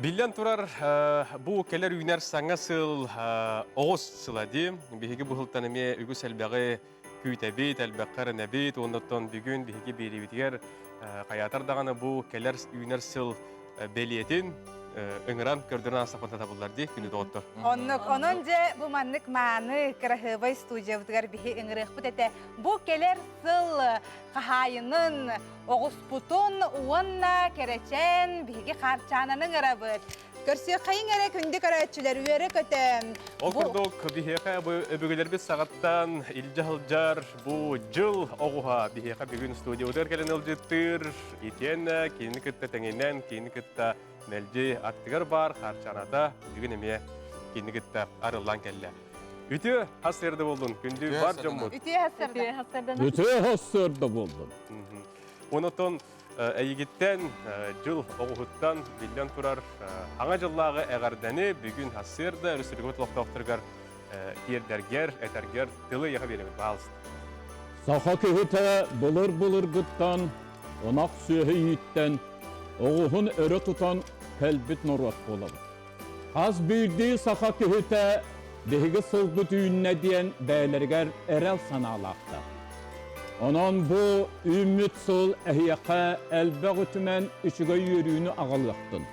Биллэн турар, бу кэлэр үүнэр саҥа сыл оҕус сыла дии. Биһиги бу сылтан эмиэ үгүс элбэҕи күүтэбит, элбэххэ эрэнэбит. Оннуттан бүгүн биһиги биэриибитигэр хайаатар даҕаны бу кэлэр үүнэр сыл бэлиэтин ыҥыран көрдөрөн аастахпытына табыллар дии күнү доҕоттор. Оннук. Онон дьэ бу маннык мааны кыраһыабай студиябытыгар биһи ыҥырыахпыт этэ. Бу кэлэр сыл хаһаайынын оҕуспутун уонна кэрэчээн биһиги Хаарчаананы ыҥырабыт. Көрсүөххэйиҥ эрэ күндү көрөөччүлэр үөрэ-көтө. Ол курдук биһиэхэ бу өбүгэлэрбит саҕаттан илдьэ сылдьар бу дьыл оҕуһа биһиэхэ бүгүн студиябытыгар кэлэн ыалдьыттыыр. Итиэннэ кинини кытта тэҥинэн, кинини кытта мэлдьи аттыгар баар Хаарчааната бүгүн эмиэ кинини кытта арыллан кэллэ. Үтүө хас сырда болдун, күндү бар дьоммут. Үтүө хас сырда. Үтүө хас сырда болдун. Онотон эйигиттэн дьыл оҕуһуттан биллэн турар аҥа дьыллааҕы эҕэрдэни бүгүн хассыарда өрөспүүбүлүкэ олохтоохторугар тиэрдэргэр, этэргэр тылы ыйаха биэрэбит, баалыста. Саха киһитэ былыр-былыргыттан ынах сүөһү ииттэн, оҕуһун өрө тутан кэлбит норуот буолабыт. Хас биирдии саха киһитэ биһиги сылбыт үүннэ диэн бэйэлэригэр эрэл санаалаахтар. Онон бу үүммүт сыл эһиэхэ элбэх үтүмэн үчүгэй үөрүүнү аҕалыахтын.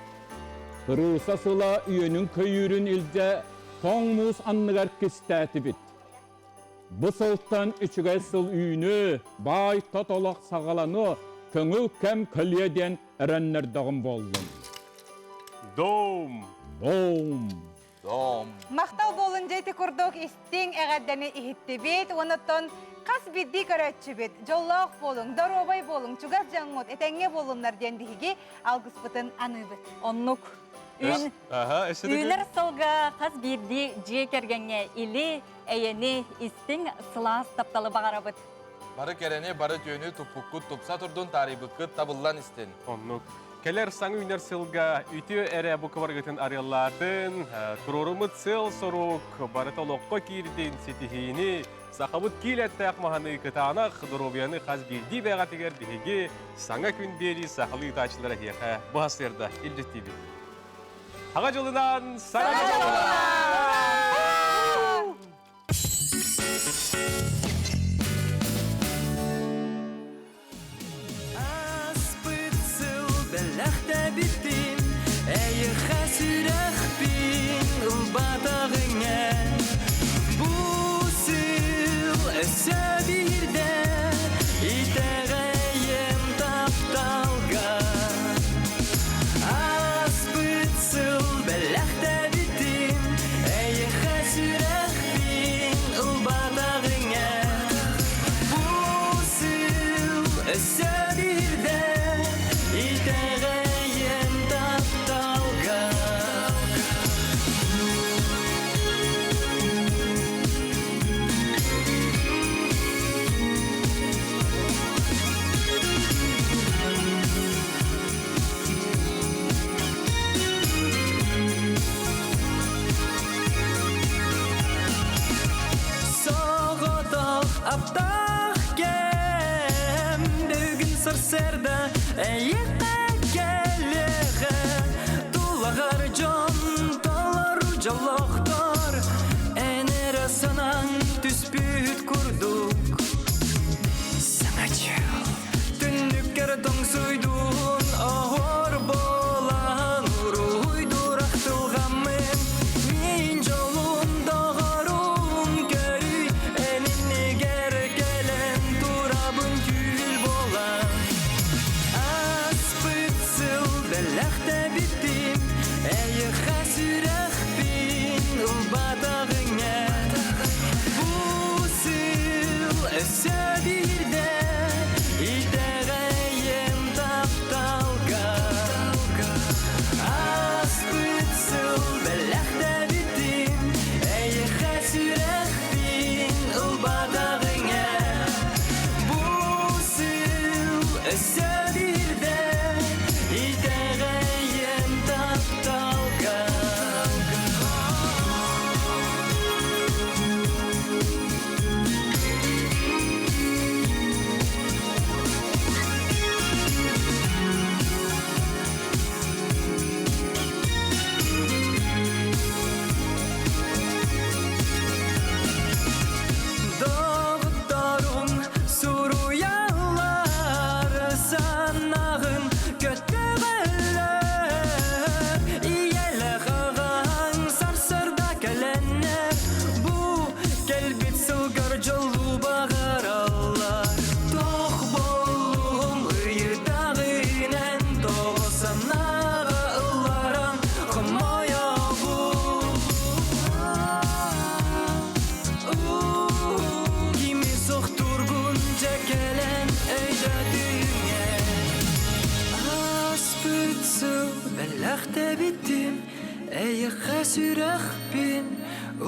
Кырыыса сыла үөнүн көйүүрүн илдьэ тоҥ муус анныгар кистээтибит. Бу сылтан үчүгэй сыл үүнүө, баай тот олох саҕаланыа, көҥүл кэм кэлиэ диэн эрэннэрдэҕим буоллун. Дом! Дом! Дом! Махтал буолун дьэ ити курдук истиҥ эҕэрдэни иһиттибит. Онуттан хас биирдии көрөөччүбүт дьоллоох буолуҥ, доруобай буолуҥ, чугас дьоҥҥут этэҥҥэ буоллуннар диэн биһиги алгыспытын аныыбыт. Оннук. Үүнэр сылга хас биирдии дьиэ кэргэҥҥэ или, эйэни, истиҥ, сылаас тапталы баҕарабыт. Бары кэрэни, бары үтүөнү туппуккут тупса турдун, таарыйбыккыт табыллан истин. Оннук. Кэлэр саҥа үүнэр сылга үтүө эрэ бу кыбаргытын арыаллаатын, туруоруммут сыал-сорук барыта олоххо киирдин, ситиһиини, сахабыт киилэттээх маһаны кытаанах доруобуйаны хас биирдии бэйэҕитигэр биһиги саҥа күн биэрии сахалыы ыытааччылара эһиэхэ бу сарсыарда илдьиттиибит. Саҥа дьылынан! Саҥа дьылынан! Аспыт сыл бэлэхтэбитин, эйиэхэ сүрэхпин ылбатаҕыҥ эн. Бу сыл өссө биирдэ итэҕэйэн тапталга. Ааспыт сыл бэлэхтэбитин, эйиэхэ сүрэхпин ылбатаҕыҥ эн. Бу сыл өссө биирдэ итэҕэйэн тапталга. Соҕотох аптаах кэм бүгүн сарсыарда эйиэхэ кэлиэҕэ тулаҕар дьон толору дьоллоохтор эн эрэ санаан түспүт курдук саҥа дьыл Түннүккэр тоҥсуйдуун оһуор буолан уруһуйдуур ахтылҕаммын мин дьолум доҕорум көрүй эн иннигэр кэлэн турабын түүл буолан ааспыт сыл бэлэхтэбитим эйиэхэ сүрэхпин ылбатаҕыҥ эн бу сыл өссө биирдэ итэҕэйэн тапталга ааспыт сыл бэлэхтэбитим эйиэхэ сүрэхпин ылбатаҕыҥ эн бу сыл өссө биирдэ итэҕэйэн тапталга. бэлэхтээбитим Эйиэхэ сүрэхпин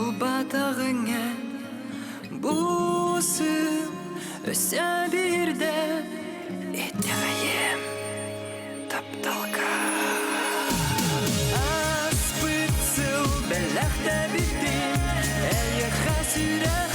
ылбатаҕыҥ эн Бу сыл өссө биирдэ итэҕэйиэм тапталга Ааспыт сыл бэлэхтээбитим Эйиэхэ сүрэх.